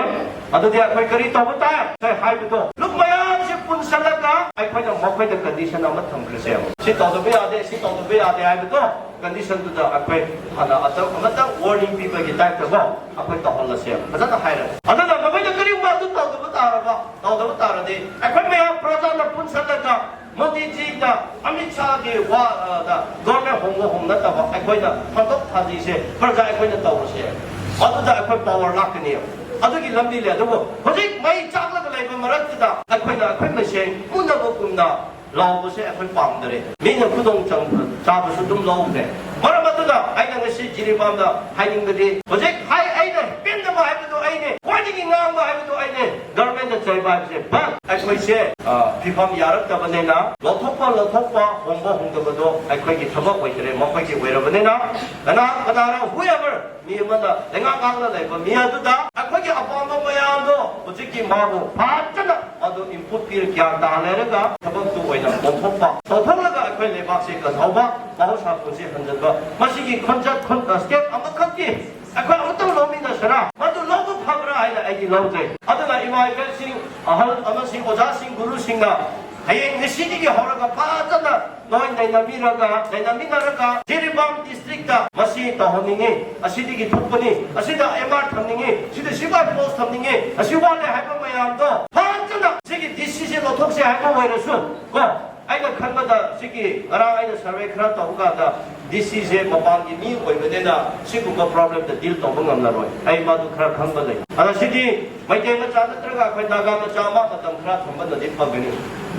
ꯑꯗꯨꯗꯤ ꯑꯩꯈꯣꯏ ꯀꯔꯤ ꯇꯧꯕ ꯇꯥꯏ? ꯉꯁꯥꯏ ꯍꯥꯏꯕꯗꯣ, ꯂꯨꯞ ꯃꯌꯥꯝꯁꯦ ꯄꯨꯟꯁꯜꯂꯒ ꯑꯩꯈꯣꯏꯅ ꯃꯈꯣꯏꯗ ꯀꯟꯗꯤꯁꯟ ꯑꯃ ꯊꯝꯈ꯭ꯔꯁꯦ꯫ ꯁꯤ ꯇꯧꯗꯕ ꯌꯥꯗꯦ, ꯁꯤ ꯇꯧꯗꯕ ꯌꯥꯗꯦ ꯍꯥꯏꯕꯗꯣ, ꯀꯟꯗꯤꯁꯟꯗꯨꯗ ꯑꯩꯈꯣꯏ ꯍꯥꯟꯅ ꯑꯇ-, ꯑꯃꯇꯪ ꯋꯥꯔꯅꯤꯡ ꯄꯤꯕꯒꯤ ꯇꯥꯏꯞꯇꯀꯣ, ꯑꯩꯈꯣꯏ ꯇꯧꯍꯜꯂꯁꯦ꯫ ꯐꯖꯅ ꯍꯥꯏꯔꯒ, ꯑꯗꯨꯅ ꯃꯈꯣꯏꯗ ꯀꯔꯤꯒꯨꯝꯕ ꯑꯗꯨ ꯇꯧꯗꯕ ꯇꯥꯔꯕ, ꯇꯧꯗꯕ ꯇꯥꯔꯗꯤ, ꯑꯩꯈꯣꯏ ꯃꯌꯥꯝ ꯄ꯭ꯔꯖꯥꯅ ꯄꯨꯟꯁꯜꯂꯒ ꯃꯣꯗꯤꯖꯤꯗ, ꯑꯃꯤꯠ ꯁꯥꯍꯒꯤ ꯋꯥ, ꯑ, ꯗ ꯒꯣꯔꯃꯦꯟ ꯍꯣꯡꯕ ꯍꯣꯡ ꯅꯠꯇꯕ, ꯑꯩꯈꯣꯏꯅ ꯊꯥꯡꯗꯣꯛ ꯊꯥꯖꯤꯁꯦ ꯄ꯭ꯔꯖꯥ ꯑꯩꯈꯣꯏꯅ ꯇꯧꯔꯁꯦ꯫ ꯑꯗꯨꯗ ꯑꯩꯈꯣꯏ ꯄꯥꯋꯔ ꯂꯥꯛꯀꯅꯤ꯫ ꯑꯗꯨꯒꯤ ꯂꯝꯕꯤ ꯂꯩ꯫ ꯑꯗꯨꯕꯨ ꯍꯧꯖꯤꯛ ꯃꯩ ꯆꯥꯛꯂꯒ ꯂꯩꯕ ꯃꯔꯛꯇꯨꯗ ꯑꯩꯈꯣꯏꯅ ꯑꯩꯈꯣꯏ ꯃꯁꯦꯟ ꯄꯨꯟꯅꯕꯒꯨꯝꯅ ꯂꯥꯎꯕꯁꯦ ꯑꯩꯈꯣꯏ ꯄꯥꯝꯗꯔꯦ꯫ ꯃꯤꯅ ꯈꯨꯗꯣꯡ ꯆꯪ-, ꯆꯥꯕꯁꯨ ꯑꯗꯨꯝ ꯂꯧꯈ꯭ꯔꯦ꯫ ꯃꯔꯝ ꯑꯗꯨꯅ ꯑꯩꯅ ꯉꯁꯤ ꯖꯤꯔꯤꯕꯥꯝꯗ ꯍꯥꯏꯅꯤꯡꯕꯗꯤ, ꯍꯧꯖꯤꯛ ꯍꯥꯏ, ꯑꯩꯅ ꯄꯦꯟꯗꯕ ꯍꯥꯏꯕꯗꯨ ꯑꯩꯅꯦ, ꯈ꯭ꯋꯥꯏꯗꯒꯤ ꯉꯥꯡꯕ ꯍꯥꯏꯕꯗꯨ ꯑꯩꯅꯦ, ꯒꯚꯔꯟꯃꯦꯟꯠꯅ ꯆꯩꯕ ꯍꯥꯏꯕꯁꯦ꯫ But ꯑꯩꯈꯣꯏꯁꯦ, ꯑ, ꯐꯤꯕꯝ ꯌꯥꯔꯛꯇꯕꯅꯤꯅ ꯂꯧꯊꯣꯛꯄ, ꯂꯧꯊꯣꯛꯄ, ꯍꯣꯡꯕ, ꯍꯣꯡꯗꯕꯗꯣ ꯑꯩꯈꯣꯏꯒꯤ ꯊꯕꯛ ꯑꯣꯏꯗ꯭ꯔꯦ, ꯃꯈꯣꯏꯒꯤ ꯑꯣꯏꯔꯕꯅꯤꯅ꯫ ꯀꯅꯥ, ꯀꯅꯥꯅ, whoever, ꯃꯤ ꯑꯃꯅ ꯂꯩꯉꯥꯛ ꯉꯥꯛꯅ ꯂꯩꯕ ꯃꯤ ꯑꯗꯨꯗ ꯑꯩꯈꯣꯏꯒꯤ ꯑꯄꯥꯝꯕ ꯃꯌꯥꯝꯗꯣ ꯍꯧꯖꯤꯛꯀꯤ ꯃꯥꯕꯨ ꯐꯖꯅ ꯑꯗꯨ ꯏꯟꯄꯨꯠ ꯄꯤꯔ ꯒ꯭ꯌꯥꯟ ꯇꯥꯍꯜꯂꯦꯔꯒ ꯊꯕꯛꯇꯨ ꯑꯣꯏꯅ ꯑꯣꯟꯊꯣꯛꯄ, ꯇꯧꯊꯣꯛꯂꯒ ꯑꯩꯈꯣꯏ ꯂꯩꯕꯥꯛꯁꯦ ꯀꯟꯍꯧꯕ, ꯃꯍꯧꯁꯥ ꯄꯨꯟꯁꯤ ꯍꯟꯖꯤꯟꯕ, ꯃꯁꯤꯒꯤ ꯈꯣꯟꯖꯠ ꯈꯣꯟ-, ꯁ꯭ꯇꯦꯞ ꯑꯃꯈꯛꯀꯤ ꯑꯩꯈꯣꯏ ꯑꯃꯨꯛꯇꯪ ꯂꯧꯃꯤꯟꯅꯁꯤꯔꯥ? ꯃꯗꯨ ꯂꯧꯕ ꯐꯕ꯭ꯔꯥ ꯍꯥꯏꯅ ꯑꯩꯗꯤ ꯂꯧꯖꯩ꯫ ꯑꯗꯨꯅ ꯏꯃꯥ ꯏꯕꯦꯜꯁꯤꯡ, ꯑꯍꯜ ꯑꯃꯁꯤꯡ, ꯑꯣꯖꯥꯁꯤꯡ, ꯒꯨꯔꯨꯁꯤꯡꯅ ꯍꯌꯦꯡ ꯉꯁꯤꯗꯒꯤ ꯍꯧꯔꯒ ꯐꯖꯅ ꯅꯣꯏ ꯅꯩꯅꯕꯤꯔꯒ, ꯅꯩꯅꯃꯤꯟꯅꯔꯒ ꯖꯤꯔꯤꯕꯥꯝ ꯗꯤꯁꯇ꯭ꯔꯤꯛꯇ ꯃꯁꯤ ꯇꯧꯍꯟꯅꯤꯡꯉꯤ, ꯑꯁꯤꯗꯒꯤ ꯊꯣꯛꯄꯅꯤ, ꯑꯁꯤꯗ ꯑꯦꯝ ꯑꯥꯔ ꯊꯝꯅꯤꯡꯉꯤ, ꯁꯤꯗ ꯁꯤꯐꯥꯏ ꯄꯣꯁ ꯊꯝꯅꯤꯡꯉꯤ, ꯑꯁꯤ ꯋꯥꯠꯂꯦ ꯍꯥꯏꯕ ꯃꯌꯥꯝꯗꯣ ꯐꯖꯅ ꯁꯤꯒꯤ ꯗꯤ ꯁꯤꯁꯦ ꯂꯧꯊꯣꯛꯁꯦ ꯍꯥꯏꯕ ꯑꯣꯏꯔꯁꯨ ꯀꯣ, ꯑꯩꯅ ꯈꯟꯕꯗ ꯁꯤꯒꯤ ꯉꯔꯥꯡ ꯑꯩꯅ ꯁꯔꯚꯦ ꯈꯔ ꯇꯧꯕ ꯀꯥꯟꯗ ꯗꯤ ꯁꯤꯁꯦ ꯃꯄꯥꯟꯒꯤ ꯃꯤ ꯑꯣꯏꯕꯅꯤꯅ ꯁꯤꯒꯨꯝꯕ ꯄ꯭ꯔꯣꯕ꯭ꯂꯦꯝꯗ ꯗꯤꯜ ꯇꯧꯕ ꯉꯝꯂꯔꯣꯏ꯫ ꯑꯩ ꯃꯗꯨ ꯈꯔ ꯈꯪꯕ ꯂꯩ꯫ ꯑꯗ ꯁꯤꯗꯤ ꯃꯩꯇꯩ ꯃꯆꯥ ꯅꯠꯇ꯭ꯔꯒ ꯑꯩꯈꯣꯏ ꯅꯥꯒꯥ ꯃꯆꯥ ꯑꯃ ꯃꯇꯝ ꯈꯔ ꯊꯝꯕꯅꯗꯤ ꯐꯒꯅꯤ꯫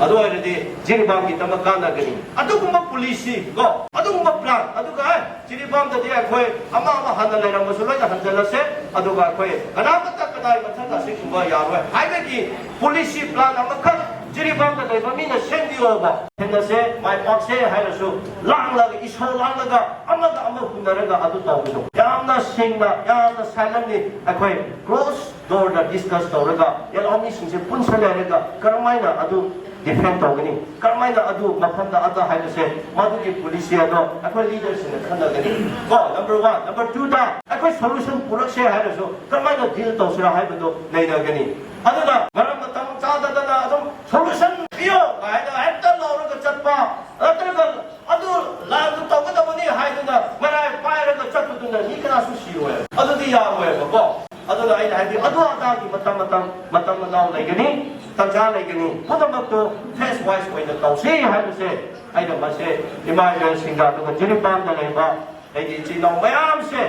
ꯑꯗꯨ ꯑꯣꯏꯔꯗꯤ ꯖꯤꯔꯤꯕꯥꯝꯒꯤꯗꯃꯛ ꯀꯥꯟꯅꯒꯅꯤ꯫ ꯑꯗꯨꯒꯨꯝꯕ ꯄꯣꯂꯤꯁꯤ ꯀꯣ, ꯑꯗꯨꯒꯨꯝꯕ ꯄ꯭ꯂꯥꯟ, ꯑꯗꯨꯒ ꯑꯦ, ꯖꯤꯔꯤꯕꯥꯝꯗꯗꯤ ꯑꯩꯈꯣꯏ ꯑꯃ ꯑꯃ ꯍꯥꯟꯅ ꯂꯩꯔꯝꯕꯁꯨ ꯂꯣꯏꯅ ꯍꯟꯖꯤꯜꯂꯁꯦ, ꯑꯗꯨꯒ ꯑꯩꯈꯣꯏ ꯀꯅꯥꯃꯠꯇ ꯀꯗꯥꯏ ꯃꯊꯪ ꯑꯁꯤꯒꯨꯝꯕ ꯌꯥꯔꯣꯏ ꯍꯥꯏꯕꯒꯤ ꯄꯣꯂꯤꯁꯤ ꯄ꯭ꯂꯥꯟ ꯑꯃꯈꯛ ꯖꯤꯔꯤꯕꯥꯝꯗ ꯂꯩꯕ ꯃꯤꯅ ꯁꯦꯝꯕꯤꯌꯣꯕ꯫ ꯍꯦꯟꯅꯁꯦ ꯃꯥꯏ ꯄꯥꯛꯁꯦ ꯍꯥꯏꯔꯁꯨ ꯂꯥꯡꯂꯒ, ꯏꯁꯧ ꯂꯥꯡꯂꯒ, ꯑꯃꯒ ꯑꯃ ꯍꯨꯟꯅꯔꯒ ꯑꯗꯨ ꯇꯧꯕꯗꯣ ꯌꯥꯝꯅ ꯁꯦꯡꯅ, ꯌꯥꯝꯅ silently ꯑꯩꯈꯣꯏ cross door ꯗ discuss ꯇꯧꯔꯒ ꯌꯦꯂꯥꯎꯃꯤꯁꯤꯡꯁꯦ ꯄꯨꯟꯁꯤꯜꯂꯔꯒ ꯀꯔꯝꯍꯥꯏꯅ ꯑꯗꯨ defend ꯇꯧꯒꯅꯤ, ꯀꯔꯝꯍꯥꯏꯅ ꯑꯗꯨ ꯃꯐꯝꯗ ꯑꯗ ꯍꯥꯏꯕꯁꯦ, ꯃꯗꯨꯒꯤ policy ꯑꯗꯣ ꯑꯩꯈꯣꯏ leader ꯁꯤꯡꯅ ꯈꯟꯅꯒꯅꯤ꯫ ꯀꯣ, number one꯫ Number two ꯗ ꯑꯩꯈꯣꯏ solution ꯄꯨꯔꯛꯁꯦ ꯍꯥꯏꯔꯁꯨ ꯀꯔꯝꯍꯥꯏꯅ deal ꯇꯧꯁꯤꯔꯥ ꯍꯥꯏꯕꯗꯨ ꯅꯩꯅꯒꯅꯤ꯫ ꯑꯗꯨꯅ ꯃꯔꯝ ꯃꯇꯝ ꯆꯥꯗꯗꯅ ꯑꯗꯨꯝ solution ꯄꯤꯌꯣ ꯍꯥꯏꯅ ꯍꯦꯛꯇ ꯂꯧꯔꯒ ꯆꯠꯄ, ꯅꯠꯇ꯭ꯔꯒ ꯑꯗꯨ ꯂꯥꯟꯗꯨ ꯇꯧꯒꯗꯕꯅꯤ ꯍꯥꯏꯗꯨꯅ ꯃꯔꯥꯏ ꯄꯥꯏꯔꯒ ꯆꯠꯄꯗꯨꯅ ꯃꯤ ꯀꯅꯥꯁꯨ ꯁꯤꯔꯣꯏ꯫ ꯑꯗꯨꯗꯤ ꯌꯥꯔꯣꯏꯕꯀꯣ꯫ ꯑꯗꯨꯅ ꯑꯩꯅ ꯍꯥꯏꯗꯤ ꯑꯗꯨ ꯑꯗꯥꯒꯤ ꯃꯇꯝ, ꯃꯇꯝ, ꯃꯇꯝ ꯃꯅꯥꯎ ꯂꯩꯒꯅꯤ, ꯇꯟꯖꯥ ꯂꯩꯒꯅꯤ꯫ ꯄꯨꯝꯅꯃꯛꯇꯨ phase wise ꯑꯣꯏꯅ ꯇꯧꯁꯤ ꯍꯥꯏꯕꯁꯦ ꯑꯩꯅ ꯃꯁꯦ ꯏꯃꯥ ꯏꯕꯦꯜꯁꯤꯡꯗ ꯑꯗꯨꯒ ꯖꯤꯔꯤꯕꯥꯝꯗ ꯂꯩꯕ ꯑꯩꯒꯤ ꯏꯆꯤꯟ ꯏꯅꯥꯎ ꯃꯌꯥꯝꯁꯦ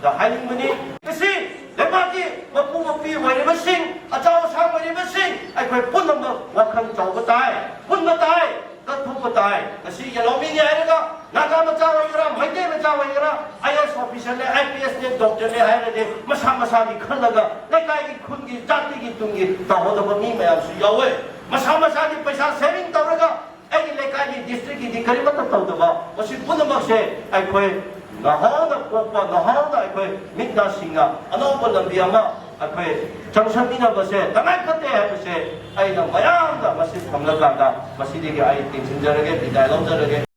ꯗ ꯍꯥꯏꯅꯤꯡꯕꯅꯤ꯫ ꯉꯁꯤ ꯂꯩꯕꯥꯛꯀꯤ ꯃꯄꯨ ꯃꯄꯤ ꯑꯣꯏꯔꯤꯕꯁꯤꯡ, ꯑꯆꯧ ꯑꯁꯥꯡ ꯑꯣꯏꯔꯤꯕꯁꯤꯡ, ꯑꯩꯈꯣꯏ ꯄꯨꯝꯅꯃꯛ ꯋꯥꯈꯜ ꯆꯥꯎꯕ ꯇꯥꯏ, ꯄꯨꯟꯕ ꯇꯥꯏ, ꯀꯠꯊꯣꯛꯄ ꯇꯥꯏ꯫ ꯉꯁꯤ ꯌꯦꯂꯣꯃꯤꯅꯤ ꯍꯥꯏꯔꯒ ꯅꯥꯒꯥ ꯃꯆꯥ ꯑꯣꯏꯒꯦꯔꯥ, ꯃꯩꯇꯩ ꯃꯆꯥ ꯑꯣꯏꯒꯦꯔꯥ, IAS officer ꯅꯦ, IPS ꯅꯦ, doctor ꯅꯦ ꯍꯥꯏꯔꯗꯤ ꯃꯁꯥ ꯃꯁꯥꯒꯤ ꯈꯜꯂꯒ ꯂꯩꯀꯥꯏꯒꯤ, ꯈꯨꯟꯒꯤ, ꯖꯥꯇꯤꯒꯤ ꯇꯨꯡꯒꯤ ꯇꯧꯍꯧꯗꯕ ꯃꯤ ꯃꯌꯥꯝꯁꯨ ꯌꯥꯎꯋꯦ꯫ ꯃꯁꯥ ꯃꯁꯥꯒꯤ ꯄꯩꯁꯥ saving ꯇꯧꯔꯒ ꯑꯩꯒꯤ ꯂꯩꯀꯥꯏꯒꯤ, district ꯀꯤꯗꯤ ꯀꯔꯤꯃꯠꯇ ꯇꯧꯗꯕ, ꯃꯁꯤ ꯄꯨꯝꯅꯃꯛꯁꯦ ꯑꯩꯈꯣꯏ ꯅꯍꯥꯅ ꯄꯣꯛꯄ, ꯅꯍꯥꯅ ꯑꯩꯈꯣꯏ ꯃꯤꯠ ꯅꯥ ꯁꯤꯡꯅ ꯑꯅꯧꯕ ꯂꯝꯕꯤ ꯑꯃ ꯑꯩꯈꯣꯏ ꯆꯪꯁꯟꯃꯤꯟꯅꯕꯁꯦ ꯇꯉꯥꯏ ꯐꯗꯦ ꯍꯥꯏꯕꯁꯦ ꯑꯩꯅ ꯃꯌꯥꯝꯗ ꯃꯁꯤ ꯊꯝꯂꯀꯥꯟꯗ ꯃꯁꯤꯗꯒꯤ ꯑꯩ ꯇꯦꯡꯁꯤꯟꯖꯔꯒꯦ, ꯕꯤꯗꯥꯏ ꯂꯧꯖꯔꯒꯦ꯫